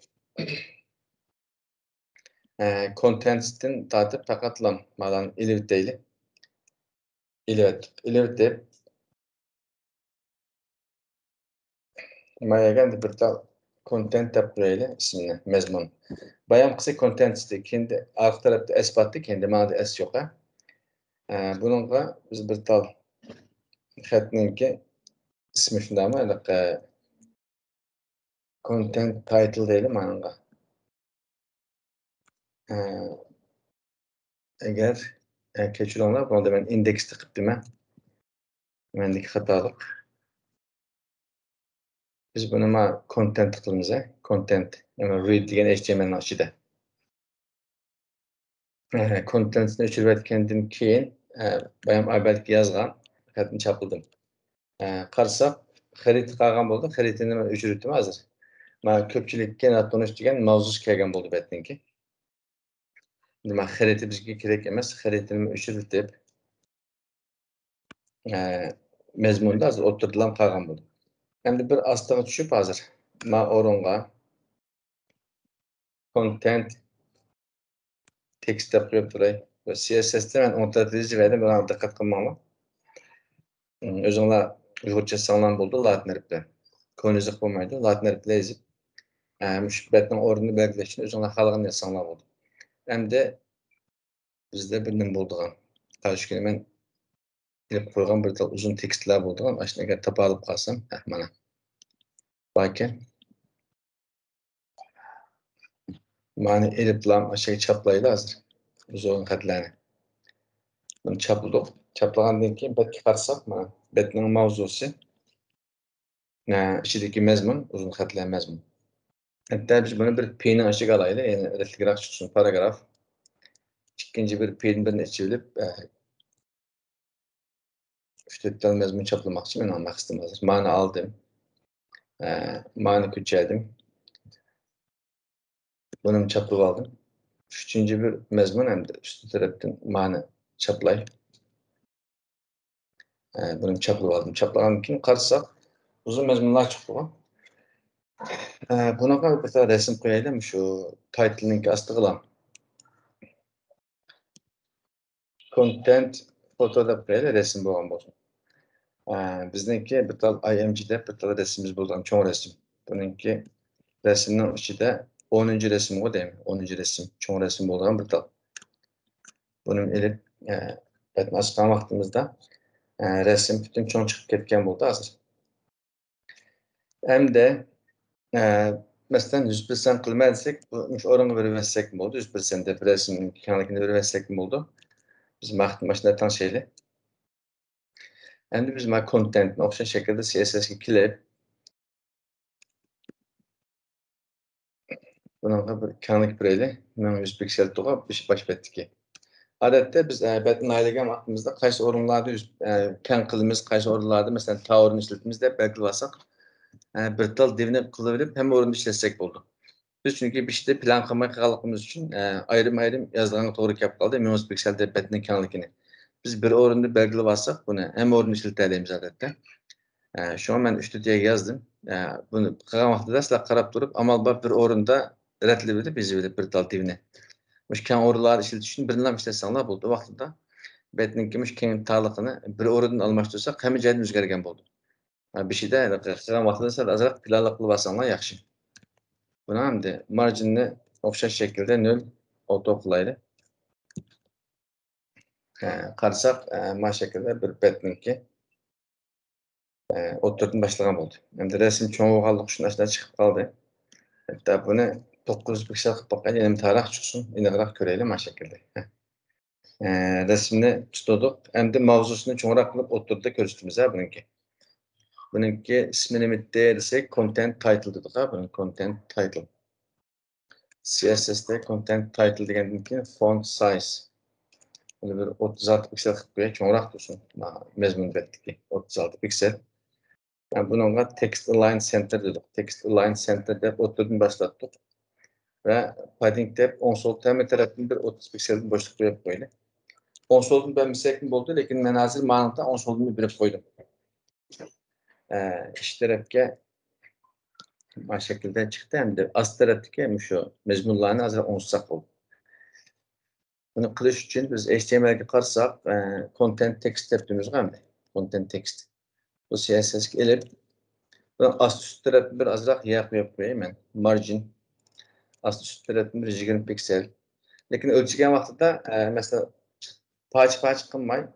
ئە، كونتېنتستىن تارتىپ پەقەتلا مالارنى ئېلىۋېتەيلى. ئېلىۋەتتۇق. ئېلىۋېتىپ، ما يەرگە ئەمدى بىر تال كونتېنت دەپ قويايلى ئىسمىنى، مەزمۇن. بايامقىسى كونتېنتستى، كېيىندە ئارقا تەرەپتە ئەس بارتى، كېيىندە ماڭىدى ئەس يوق، ھە. ئە، بۇنىڭغا بىز بىر تال خەتنىڭكى ئىسمى شۇنداقمۇ؟ ھېلىقى كونتېنت تايتىل دەيلى مانىڭغا. ئە، ئەگەر، ئە، كەچۈرۈڭلار، بۇنىڭدا مەن ئىندېكس تىقىپتىمەن. مەندىكى خاتالىق. بىز بۇنى ما كونتېنت قىلىمىز، ھە؟ كونتېنت، يەنى رىد دېگەن ئېچ تى ئېم ئېل نىڭ ئىچىدە. ئە، كونتېنتنى ئۆچۈرۈۋەتكەندىن كېيىن، ئە، بايام ئابەتكە يازغان خەتنى چاپلىدىم. ئە، قارىساق، خەرىتە قالغان بولدى. خەرىتىنى مەن ئۆچۈرۈۋەتتىم ھازىر. مانا كۆپچىلىككە ناتونۇش دېگەن ماۋزۇسى كەلگەن بولدى بەتنىڭكى. ئەمدى مانا خەرىتە بىزگە كېرەك ئەمەس. خەرىتىنى ئۆچۈرۈۋېتىپ، ئە، مەزمۇندا ھازىر ئوتتۇرىدىلا قالغان بولدى. ئەمدى بىر ئاستىغا چۈشۈپ ھازىر ما ئورۇنغا كونتېنت تېكىست دەپ قويۇپ تۇراي. سى ئېس ئېس تە مەن ئوڭ تەرەپتە يېزىۋەردىم، بۇلارغا دىققەت قىلماڭلار. ئۆزۈڭلار ئۇيغۇرچە يازساڭلار بولىدۇ، لاتىن ھەرپلەر. كونىزىق بولمايدۇ، لاتىن ھەرپلەر يېزىپ، ئە، مۇشۇ بەتنىڭ ئورنىنى بەلگىلەش ئۈچۈن ئۆزۈڭلار خالىغىنىنى يازساڭلار بولىدۇ. ئەمدى بىزدە بىر نېمە بولىدىغان. قارشى كۈنى مەن ئېلىپ قويغان بىر تال ئۇزۇن تېكىستلەر بولىدىغان. ئاشۇنى ئەگەر تاپالىپ قالسام، ھە، مانا. باركەن. مانى ئېلىپلام ئاشۇ چاپلايلى ھازىر. ئۇزۇن خەتلەرنى. بۇنى چاپلىدۇق. چاپلىغاندىن كېيىن بەتكە قارىساق، مانا بەتنىڭ ماۋزۇسى، ئە، ئىچىدىكى مەزمۇن، ئۇزۇن خەتلەر مەزمۇن. ھەتتا بىز بۇنى بىر پىنىڭ ئىچىگە ئالايلى، يەنى رەتلىكرەك چىقسۇن، پاراگراف. ئىككىنچى بىر پىدىن بىرنى ئېچىۋېلىپ، ئە، ئۈچ تۆت تال مەزمۇن چاپلىماقچى. مېنىڭ مەقسىتىم ھازىر. مانى ئالدىم. ئە، مانى كۆچۈردۈم. بۇنىمۇ چاپلىۋالدىم. ئۈچىنچى بىر مەزمۇن ئەمدى ئۈستى تەرەپتىن مانى چاپلاي. ئە، بۇنى چاپلىۋالدىم. چاپلىغاندىن كېيىن قارىساق، ئۇزۇن مەزمۇنلار چىقتىغۇ. ئە، بۇنىڭغا بىر رەسىم قويايلى، مۇشۇ تايتىلنىڭكى ئاستىغىلا. كونتېنت فوتو دەپ قويايلى، رەسىم بولغان بولسۇن. ئە، بىزنىڭكى بىر تال ئاي ئېم جى دەپ بىر تال رەسىمىمىز بولغان، چوڭ رەسىم. بۇنىڭكى رەسىمنىڭ ئىچىدە ئونىنچى رەسىمغۇ دەيمەن، ئونىنچى رەسىم، چوڭ رەسىم بولغان بىر تال. بۇنى ئېلىپ، ئە، بەتنى ئاچقان ۋاقتىمىزدا، ئە، رەسىم پۈتۈن چوڭ چىقىپ كەتكەن بولدى ھازىر. ئەمدى، ئە، مەسىلەن، يۈز پىرسەنت قىلىمەن دېسەك، بۇ، مۇشۇ ئورۇنغا بېرىۋەتسەك بولدى، يۈز پىرسەنت دەپ رەسىمنىڭ كەڭلىكىنى بېرىۋەتسەك بولدى. بىز ۋاقىتنى ماشۇنداق تەڭشەيلى. ئەمدى بىز مانا كونتېنتنى ئوخشاش شەكىلدە سى ئېس ئېس كە كېلىپ، بۇنىڭغا بىر كەڭلىك بېرەيلى. مىڭ يۈز پىكسېل تۇغۇپ، باش، باش بەتتىكى. ئادەتتە بىز، ئە، بەتنى لايىھەلىگەن ۋاقتىمىزدا قايسى ئورۇنلاردا يۈز-، ئە، كەڭ قىلىمىز، قايسى ئورۇنلاردا، مەسىلەن، تاۋۇرنى ئىشلىتىمىز دەپ بەلگىلىۋالساق، ئە، بىر تال دىۋنى قىلىۋېلىپ، ھەممە ئورۇندا ئىشلەتسەك بولىدۇ. بىز چۈنكى بېشىدا پىلان قىلماي قالغانلىقىمىز ئۈچۈن، ئە، ئايرىم-ئايرىم يازىدىغانغا توغرا كەپ قالدى، مىڭ يۈز پىكسېل دەپ بەتنىڭ كەڭلىكىنى. بىز بىر ئورۇندا بەلگىلىۋالساق بۇنى، ھەممە ئورۇندا ئىشلىتەلەيمىز ئادەتتە. ئە، شۇڭا مەن ئۈچ تۆت يەرگە يازدىم. ئە، بۇنى قىلغان ۋاقتىدا سىلەر قاراپ تۇرۇپ، ئامال بار بىر ئورۇندا رەتلىۋېلىپ، يېزىۋېلىپ بىر تال دىۋنى. مۇشۇ كەڭ ئورۇنلاردا ئىشلىتىش ئۈچۈن بىرنىلا ئىشلەتسەڭلار بولدى ۋاقتىدا. بەتنىڭكى مۇشۇ كەڭ تارلىقىنى بىر ئورۇندىن ئالماشتۇرساق، ھەممە جايدىن ئۆزگەرگەن بولىدۇ. ھە، بېشىدا قىلغان ۋاقتىدا سەل ئازراق پىلانلىق قىلىۋالساڭلار ياخشى. بۇنىڭ ئەمدى مارجىننى ئوخشاش شەكىلدە نۆل ئوتتۇرا قىلايلى. ھە، قارىساق، ھە، ما شەكىلدە بىر بەتنىڭكى، ھە، ئوتتۇرىدىن باشلىغان بولدى. ئەمدى رەسىم چوڭ بولغانلىقى ئۈچۈن ئاشۇنداق چىقىپ قالدى. ھەتتا بۇنى توققۇز يۈز پىكسېل قىلىپ باقايلى، يەنە تاراق چىقسۇن، ئېنىقراق كۆرەيلى ما شەكىلدە. ھە. ئە، رەسىمنى تۇتۇۋالدۇق. ئەمدى ماۋزۇسىنى چوڭراق قىلىپ ئوتتۇرىدا كۆرسىتىمىز ھە بۇنىڭكى. بۇنىڭكى ئىسمى نېمىدى دېسەك، كونتېنت تايتىل دېدۇق ھە، بۇنى كونتېنت تايتىل. سى ئېس ئېس تە كونتېنت تايتىل دېگەندىن كېيىن فونت سايز. بۇنى بىر ئوتتۇز ئالتە پىكسېل قىلىپ قوياي، چوڭراق تۇرسۇن. ما-، مەزمۇن بەتتىكى ئوتتۇز ئالتە پىكسېل. ھە، بۇنىڭغا تېكىست ئالاين سېنتىر دېدۇق. تېكىست ئالاين سېنتىر دەپ ئوتتۇردىن باشلاتتۇق. ۋە پادىنگ دەپ ئوڭ سول ھەممە تەرەپتىن بىر ئوتتۇز پىكسېلدىن بوشلۇق بېرىپ قويدى. ئوڭ سولدىن بەرمىسەكمۇ بولدى، لېكىن مەن ھازىر مانىڭدا ئوڭ سولدىن بېرىپ قويدۇم. ئە، ئىچ تەرەپكە ما شەكىلدە چىقتى، ئەمدى ئاست تەرەپتىكى مۇشۇ مەزمۇنلارنى ھازىر ئوڭشىساق بولدى. بۇنى قىلىش ئۈچۈن بىز ئېچ تى ئېم ئېل گە قارىساق، ئە، كونتېنت تېكىست دەپ تۇرىمىزغۇ ئەمدى. كونتېنت تېكست. بۇ سى ئېس ئېس كە ئېلىپ، بۇنىڭ ئاستى ئۈستى تەرەپتىن بىر ئازراق يەر قويۇپ قوياي مەن. مارجىن. ئاستى ئۈستى تەرەپتىن بىر يىگىرمە پىكسېل. لېكىن ئۆلچىگەن ۋاقتىدا، ئە، مەسىلەن، پارچە-پارچە قىلماي،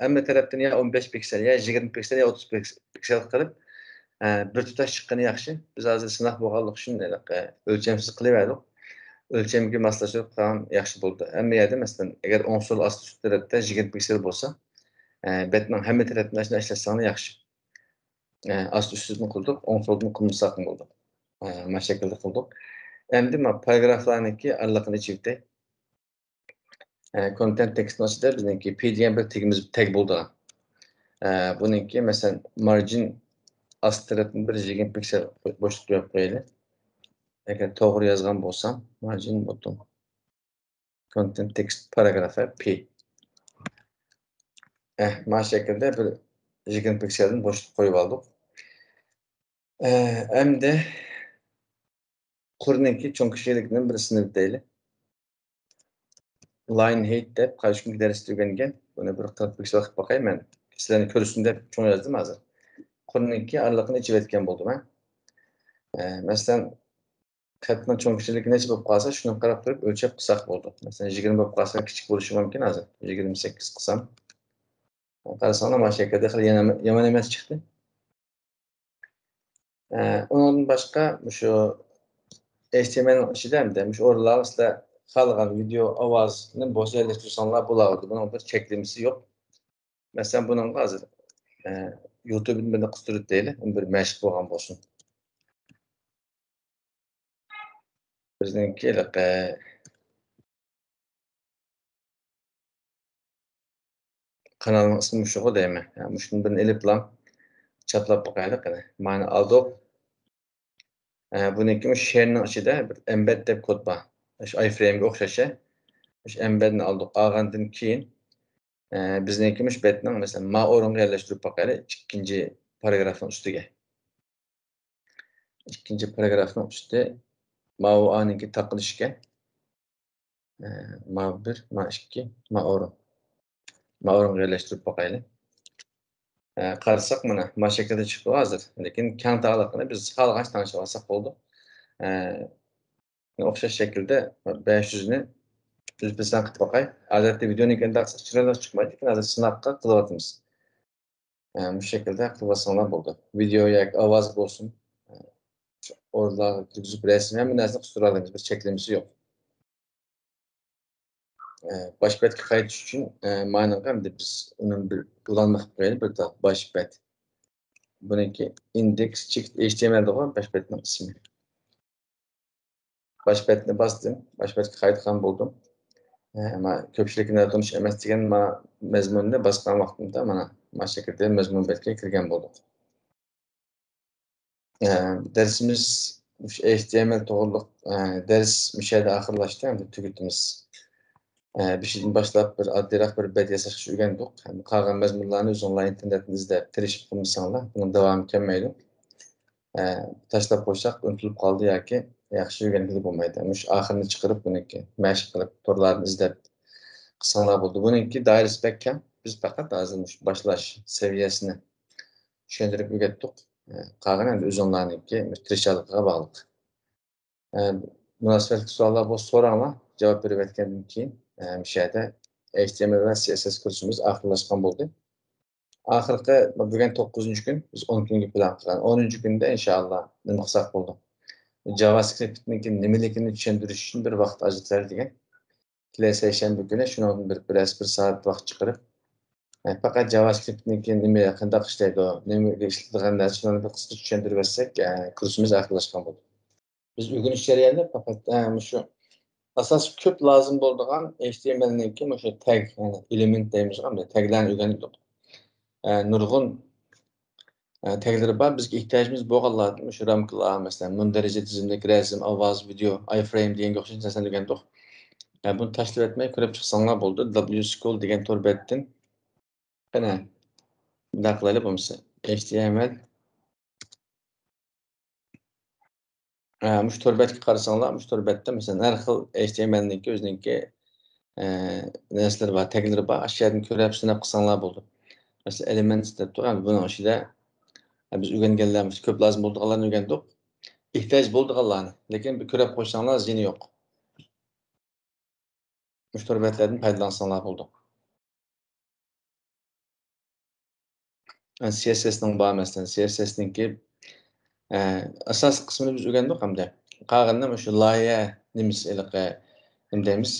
ھەممە تەرەپتىن يا ئون بەش پىكسېل، يا يىگىرمە پىكسېل، يا ئوتتۇز پىكسېل قىلىپ، ئە، بىر تۇتاش چىققىنى ياخشى. بىز ھازىر سىناق بولغانلىقى ئۈچۈن، ئە، ئۆلچەمسىز قىلىۋەردۇق. ئۆلچەمگە ماسلاشتۇرۇپ قىلغان ياخشى بولىدۇ. ھەممە يەردە، مەسىلەن، ئەگەر ئوڭ سول ئاستى ئۈستى تەرەپتە يىگىرمە پىكسېل بولسا، ئە، بەتنىڭ ھەممە تەرەپتىن ئاشۇنداق ئىشلەتسەڭلار ياخشى. ئە، ئاستى ئۈستىدىن قىلدۇق، ئوڭ سولدىن قىلمىساقمۇ بولىدۇ. ئە، مانا شەكىلدە قىلدۇق. ئەمدى مانا پاراگرافلارنىڭكى ئارىلىقىنى ئېچىۋېتەي. ئە، كونتېنت تېكىستنىڭ ئىچىدە بىزنىڭكى پى دېگەن بىر تېگىمىز، تەگ بولىدىغان. ئە، بۇنىڭكى، مەسىلەن، مارجىن ئاستى تەرەپتىن بىر يىگىرمە پىكسېل بوشلۇق قويۇپ قويايلى. ئەگەر توغرا يازغان بولسام، مارجىن بوتتوم. كونتېنت تېكىست پاراگراف پى. ئە، مانا شەكىلدە بىر يىگىرمە پىكسېلدىن بوشلۇق قويۇپ ئالدۇق. ئەمدى قۇرنىڭكى چوڭ كىچىكلىكىنى بىر سىنىۋېتەيلى. Line height دەپ قارشى كۈنكى دەرستە ئۆگەنگەن. بۇنى بىر قىرىق پىكسېل قىلىپ باقاي مەن. سىلەرنى كۆرسۇن دەپ چوڭ يازدىم ھازىر. قۇرنىڭكى ئارىلىقىنى ئېچىۋەتكەن بولدۇم ھە. مەسىلەن، خەتنىڭ چوڭ كىچىكلىكى نەچچە بولۇپ قالسا، شۇنىڭغا قاراپ تۇرۇپ ئۆلچەپ قىلساق بولدى. مەسىلەن، يىگىرمە بولۇپ قالسا، كىچىك بولۇشى مۇمكىن ھازىر. يىگىرمە سەككىز قىلسام. قارىساڭلار، مانا شۇ يەردە خېلى يامان ئەمەس چىقتى. ئۇنىڭدىن باشقا مۇشۇ H T M L نىڭ ئىچىدە ئەمدى مۇشۇ ئورۇنلارغا سىلەر خالىغان ۋىدېئو، ئاۋازنى بولسا يەرلەشتۈرسەڭلار بولىدۇ. بۇنىڭ بىر چەكلىمىسى يوق. مەسىلەن، بۇنىڭغا ھازىر، ئە، يۇتۇبتىن بىرنى قىستۇرۇپ دەيلى، بىر مەشىق بولغان بولسۇن. بىزنىڭكى ھېلىقى قانالنىڭ ئىسمى مۇشۇغۇ دەيمەن. ھە، مۇشۇنى بىرنى ئېلىپلا چاپلاپ باقايلى قېنى. مانا ئالدۇق. ئە، بۇنىڭكى مۇشۇ شەرنىڭ ئىچىدە بىر ئەمبەد دەپ كود بار. شۇ ئايفرەيمگە ئوخشاش. مۇشۇ ئەمبەدنى ئالدۇق. ئالغاندىن كېيىن، ئە، بىزنىڭكى مۇشۇ بەتنىڭ، مەسىلەن، ما ئورۇنغا يەرلەشتۈرۈپ باقايلى، ئىككىنچى پاراگرافنىڭ ئۈستىگە. ئىككىنچى پاراگرافنىڭ ئۈستى ماۋۇ ئانىڭكى تاقىلىش ئىكەن. ئە، ما بىر، ما ئىككى، ما ئورۇن. ما ئورۇنغا يەرلەشتۈرۈپ باقايلى. ئە، قارىساق مانا، ما شەكىلدە چىقتى ھازىر. لېكىن كەڭ تاغلىقىنى بىز خالىغانچە تەڭشەپ ئالساق بولىدۇ. ئە، ئوخشاش شەكىلدە بەش يۈزنى يۈز پىرسەنت قىلىپ باقاي. ئادەتتە ۋىدېونىڭ ئىندېكسى چىرايلىق چىقمايدۇ، لېكىن ھازىر سىناققا قىلىۋاتىمىز. ئە، مۇشۇ شەكىلدە قىلىۋالساڭلار بولدى. ۋىدېو ياكى ئاۋاز بولسۇن. ئە، ئورۇنلارغا كىرگۈزۈپ رەسىم، ھەممە نەرسىنى قىستۇرالايمىز. بىر چەكلىمىسى يوق. ئە، باش بەتكە قايتىش ئۈچۈن، ئە، مانىڭغا ئەمدى بىز ئۇنى بىر ئۇلانما قىلىپ قويايلى، بىر تال باش بەت. بۇنىڭكى ئىندېكس چېكىت H T M L دىغۇ باش بەتنىڭ ئىسمى. باش بەتنى باستىم، باش بەتكە قايتقان بولدۇم. ئە، ما كۆپچىلىككە ناتونۇش ئەمەس دېگەن ما مەزمۇننى باسقان ۋاقتىمدا مانا ما شەكىلدە مەزمۇن بەتكە كىرگەن بولدۇق. ئە، دەرسىمىز مۇشۇ H T M L توغرۇلۇق، ئە، دەرس مۇشۇ يەردە ئاخىرلاشتى، ئەمدى تۈگىتىمىز. ئە، بېشىدىن باشلاپ بىر ئاددىيراق بىر بەت ياساشقا ئۆگەندۇق. ئەمدى قالغان مەزمۇنلارنى ئۆزۈڭلار ئىنتېرنېتتىن ئىزدەپ تىرىشىپ قىلمىساڭلار، بۇنىڭ داۋامى كەلمەيدۇ. ئە، تاشلاپ قويساق ئۇنتۇلۇپ قالدى ياكى ياخشى ئۆگەنگىلى بولمايدۇ. مۇشۇ ئاخىرىنى چىقىرىپ بۇنىڭكى مەشىق قىلىپ تورلاردىن ئىزدەپ قىلساڭلار بولىدۇ. بۇنىڭكى دائىرىسى بەك كەڭ. بىز پەقەت ھازىر مۇشۇ باشلاش سەۋىيەسىنى چۈشەندۈرۈپ ئۆگەتتۇق. قالغىنى ئەمدى ئۆزۈڭلارنىڭكى تىرىشچانلىقىغا باغلىق. مۇناسىۋەتلىك سوئاللار بولسا سوراڭلار. جاۋاب بېرىۋەتكەندىن كېيىن، مۇشۇ يەردە H T M L ۋە C S S كۇرسىمىز ئاخىرلاشقان بولدى. ئاخىرقى بۈگۈن توققۇزىنچى كۈن، بىز ئون كۈنگە پىلان قىلغان. ئونىنچى كۈندە ئىنشائاللا نېمە قىلساق بولىدۇ. JavaScript نىڭكى نېمىلىكىنى چۈشەندۈرۈش ئۈچۈن بىر ۋاقىت ئاجرىتايلى دېگەن. كېلەر سەيشەنبە كۈنى شۇنىڭدىن بىر، بىرەر بىر سائەت ۋاقىت چىقىرىپ، ئە، پەقەت JavaScript نىڭكى نېمە، قانداق ئىشلەيدۇ، نېمىگە ئىشلىتىدىغان نەرسە، شۇلارنى بىر قىسقىچە چۈشەندۈرۈۋەتسەك، ئە، كۇرسىمىز ئاخىرلاشقان بولىدۇ. بىز ئۆگىنىش جەريانىدا پەقەت، ئە، مۇشۇ ئاساسىي كۆپ لازىم بولىدىغان H T M L نىڭكى مۇشۇ تەگ، يەنى ئېلېمېنت دەيمىزغۇ، تەگلەرنى ئۆگەندۇق. ئە، نۇرغۇن ئە، تەگلىرى بار. بىزگە ئېھتىياجىمىز بولغانلاردىن مۇشۇ رامكىلار، مەسىلەن، مۇندەرىجە تىزىملىك، رەسىم، ئاۋاز، ۋىدېو، ئايفرەيم دېگەنگە ئوخشاش نەرسىلەرنى ئۆگەندۇق. ئە، بۇنى تاشلىۋەتمەي كۆرۈپ چىقساڭلار بولىدۇ. W School دېگەن تور بەتتىن. قېنى، مۇنداق قىلايلى بولمىسا. H T M L. ئە، مۇشۇ تور بەتكە قارىساڭلار، مۇشۇ تور بەتتە، مەسىلەن، ھەر خىل H T M L نىڭكى ئۆزىنىڭكى، ئە، نەرسىلىرى بار، تەگلىرى بار. ئاشۇ يەردىن كۆرۈپ سىناپ قىلساڭلار بولىدۇ. مەسىلەن، Elements دەپ تۇرغان، بۇنىڭ ئىچىدە، ئە، بىز ئۆگەنگەنلەر، مۇشۇ كۆپ لازىم بولىدىغانلارنى ئۆگەندۇق. ئېھتىياج بولىدىغانلارنى، لېكىن بىر كۆرۈپ قويساڭلار زىيىنى يوق. مۇشۇ تور بەتلەردىن پايدىلانساڭلار بولىدۇ. C S S نىڭ بار، مەسىلەن، C S S نىڭكى، ئە، ئاساسىي قىسمىنى بىز ئۆگەندۇق ئەمدى. قالغىنىنى مۇشۇ لايىھە نېمىسى، ھېلىقى، نېمە دەيمىز،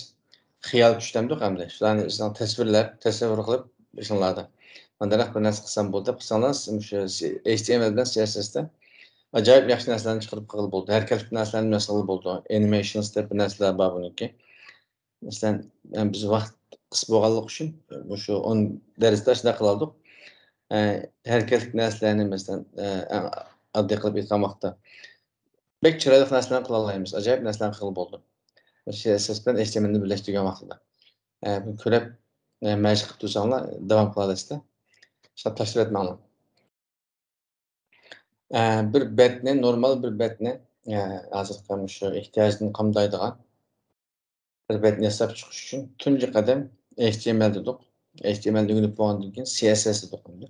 خىيال كۈچ دەمدۇق ئەمدى. شۇلارنى ئۆزىڭ تەسۋىرلەپ، تەسەۋۋۇر قىلىپ، ئېسىڭلاردا مۇنداق بىر نەرسە قىلسام بولدى دەپ قىلساڭلار، مۇشۇ H T M L بىلەن C S S تە ئاجايىپ ياخشى نەرسىلەرنى چىقىرىپ قىلغىلى بولىدۇ. ھەرىكەتلىك نەرسىلەرنى ياسىغىلى بولىدۇ. ئېنىمەيشنس دەپ بىر نەرسىلەر بار بۇنىڭكى. مەسىلەن، بىز ۋاقىت قىس بولغانلىقى ئۈچۈن مۇشۇ ئون دەرستە شۇنداق قىلالدۇق. ئە، ھەرىكەتلىك نەرسىلەرنى، مەسىلەن، ئە، ئەڭ ئاددىي قىلىپ ئېيتقان ۋاقىتتا بەك چىرايلىق نەرسىلەرنى قىلالايمىز، ئاجايىپ نەرسىلەرنى قىلغىلى بولىدۇ. C S S بىلەن H T M L نى بىرلەشتۈرگەن ۋاقتىدا. ئە، بۇنى كۆرۈپ، ئە، مەشىق قىلىپ تۇرساڭلار داۋام قىلالايسىلەر. تاشلىۋەتمەڭلار. ئە، بىر بەتنى، نورمال بىر بەتنى، ئە، ھازىرقى مۇشۇ ئېھتىياجدىن قامدايدىغان بىر بەتنى ياساپ چىقىش ئۈچۈن تۇنجى قەدەم H T M L دېدۇق. H T M L ئۆگىنىپ بولغاندىن كېيىن C S S دېدۇق ئەمدى.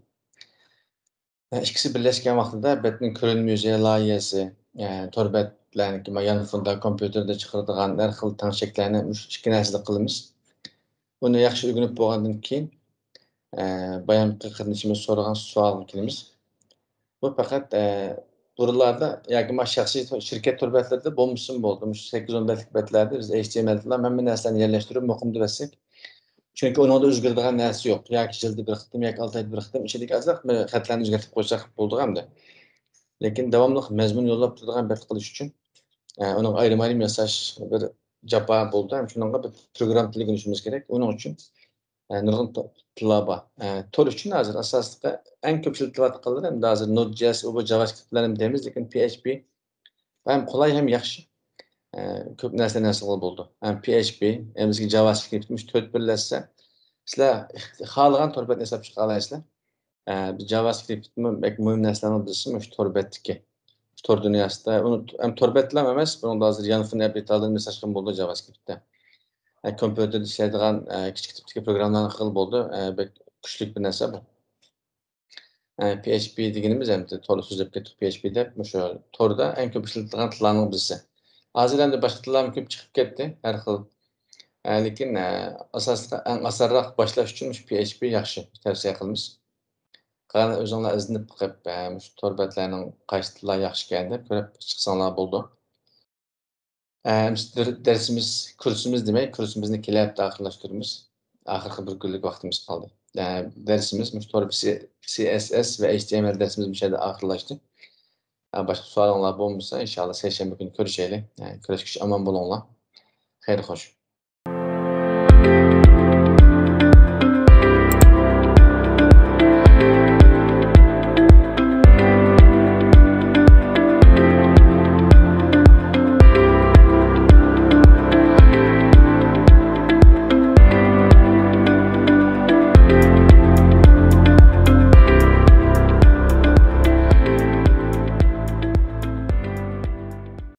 ئە، ئىككىسى بىرلەشكەن ۋاقتىدا بەتنىڭ كۆرۈنمە يۈزى، لايىھەسى، ئە، تور بەتلەرنىڭكى يانفوندا، كومپيۇتېردا چىقىرىدىغان ھەر خىل تەڭشەكلەرنى مۇشۇ ئىككى نەرسىدە قىلىمىز. ئۇنى ياخشى ئۆگىنىپ بولغاندىن كېيىن، ئە، بايامقى قېرىندىشىمىز سورىغان سوئالغا كېلىمىز. بۇ پەقەت، ئە، بۇرۇنلاردا ياكى ما شەخسىي تو-، شىركەت تور بەتلىرىدە بولمىسىمۇ بولىدۇ. مۇشۇ سەككىز ئون بەتلىك بەتلەردە بىز H T M L دىلا ھەممە نەرسىلەرنى يەرلەشتۈرۈپ مۇقىمدا بەرسەك. چۈنكى ئۇنىڭدا ئۆزگىرىدىغان نەرسە يوق. ياكى يىلدا بىر قېتىم، ياكى ئالتە ئايدا بىر قېتىم ئىچىدىكى ئازراق بىر خەتلەرنى ئۆزگەرتىپ قويساق بولىدىغان ئەمدى. لېكىن داۋاملىق مەزمۇن يوللاپ تۇرىدىغان بەت قىلىش ئۈچۈن، ئە، ئۇنىڭغا ئايرىم-ئايرىم ياساش بىر جاپا بولىدۇ. ھەم شۇنىڭغا بىر پروگرامما تىلىگە ئۆگىنىشىمىز كېرەك. ئۇنىڭ ئۈچۈن، ئە، نۇرغۇن تو-، تىللار بار. ئە، تور ئۈچۈن ھازىر ئاساسلىقى ئەڭ كۆپ ئىشلىتىلىۋاتقانلىرى ئەمدى ھازىر Node J S، ئۇ بۇ JavaScript بىلەن دەيمىز، لېكىن P H P ھەم قولاي ھەم ياخشى. ئە، كۆپ نەرسىلەرنى ھەل قىلغىلى بولىدۇ. ھەم P H P، ھەم بىزگە JavaScript مۇشۇ تۆت بىرلەشسە، سىلەر خالىغان تور بەتنى ياساپ چىقالايسىلەر. ئە، بىز JavaScript مۇ بەك مۇھىم نەرسىلەرنىڭ بىرسى مۇشۇ تور بەتتىكى. تور دۇنياسىدا، ئۇنى ھەم تور بەتلەم ئەمەس، بۇنىڭدا ھازىر يانفون ئەپلىكاتورلىرىنى ياساشقىمۇ بولىدۇ JavaScriptتە. ئە، كومپيۇتېردا ئىشلەيدىغان، ئە، كىچىك تىپتىكى پروگراممىلارنى قىلغىلى بولىدۇ. ئە، بەك كۈچلۈك بىر نەرسە بۇ. ئە، P H P دېگىنىمىز ئەمدى توردا سۆزلەپ كەتتۇق، P H P دەپ، مۇشۇ توردا ئەڭ كۆپ ئىشلىتىلىدىغان تىللارنىڭ بىرسى. ھازىر ئەمدى باشقا تىللارمۇ كۆپ چىقىپ كەتتى، ھەر خىل. ئە، لېكىن، ئە، ئاساسلىقى ئەڭ ئاسانراق باشلاش ئۈچۈن مۇشۇ P H P ياخشى، تەۋسىيە قىلىمىز. قالغان ئۆزۈڭلار ئىزدىنىپ بېقىپ، ئە، مۇشۇ تور بەتلەرنىڭ قايسى تىللار ياخشىكەن دەپ كۆرۈپ چىقساڭلار بولىدۇ. ئە، ئەمىسە دەر-، دەرسىمىز، كۇرسىمىز دېمەي، كۇرسىمىزنى كېلەر ھەپتە ئاخىرلاشتۇرىمىز. ئاخىرقى بىر كۈنلۈك ۋاقتىمىز قالدى. ئە، دەرسىمىز مۇشۇ تور C-، C S S ۋە H T M L دەرسىمىز مۇشۇ يەردە ئاخىرلاشتى. ئە، باشقا سوئالىڭلار بولمىسا، ئىنشاللا سەيشەنبە كۈنى كۆرۈشەيلى. ئە، كۆرۈشكىچە ئامان بولۇڭلار. خەير خوش.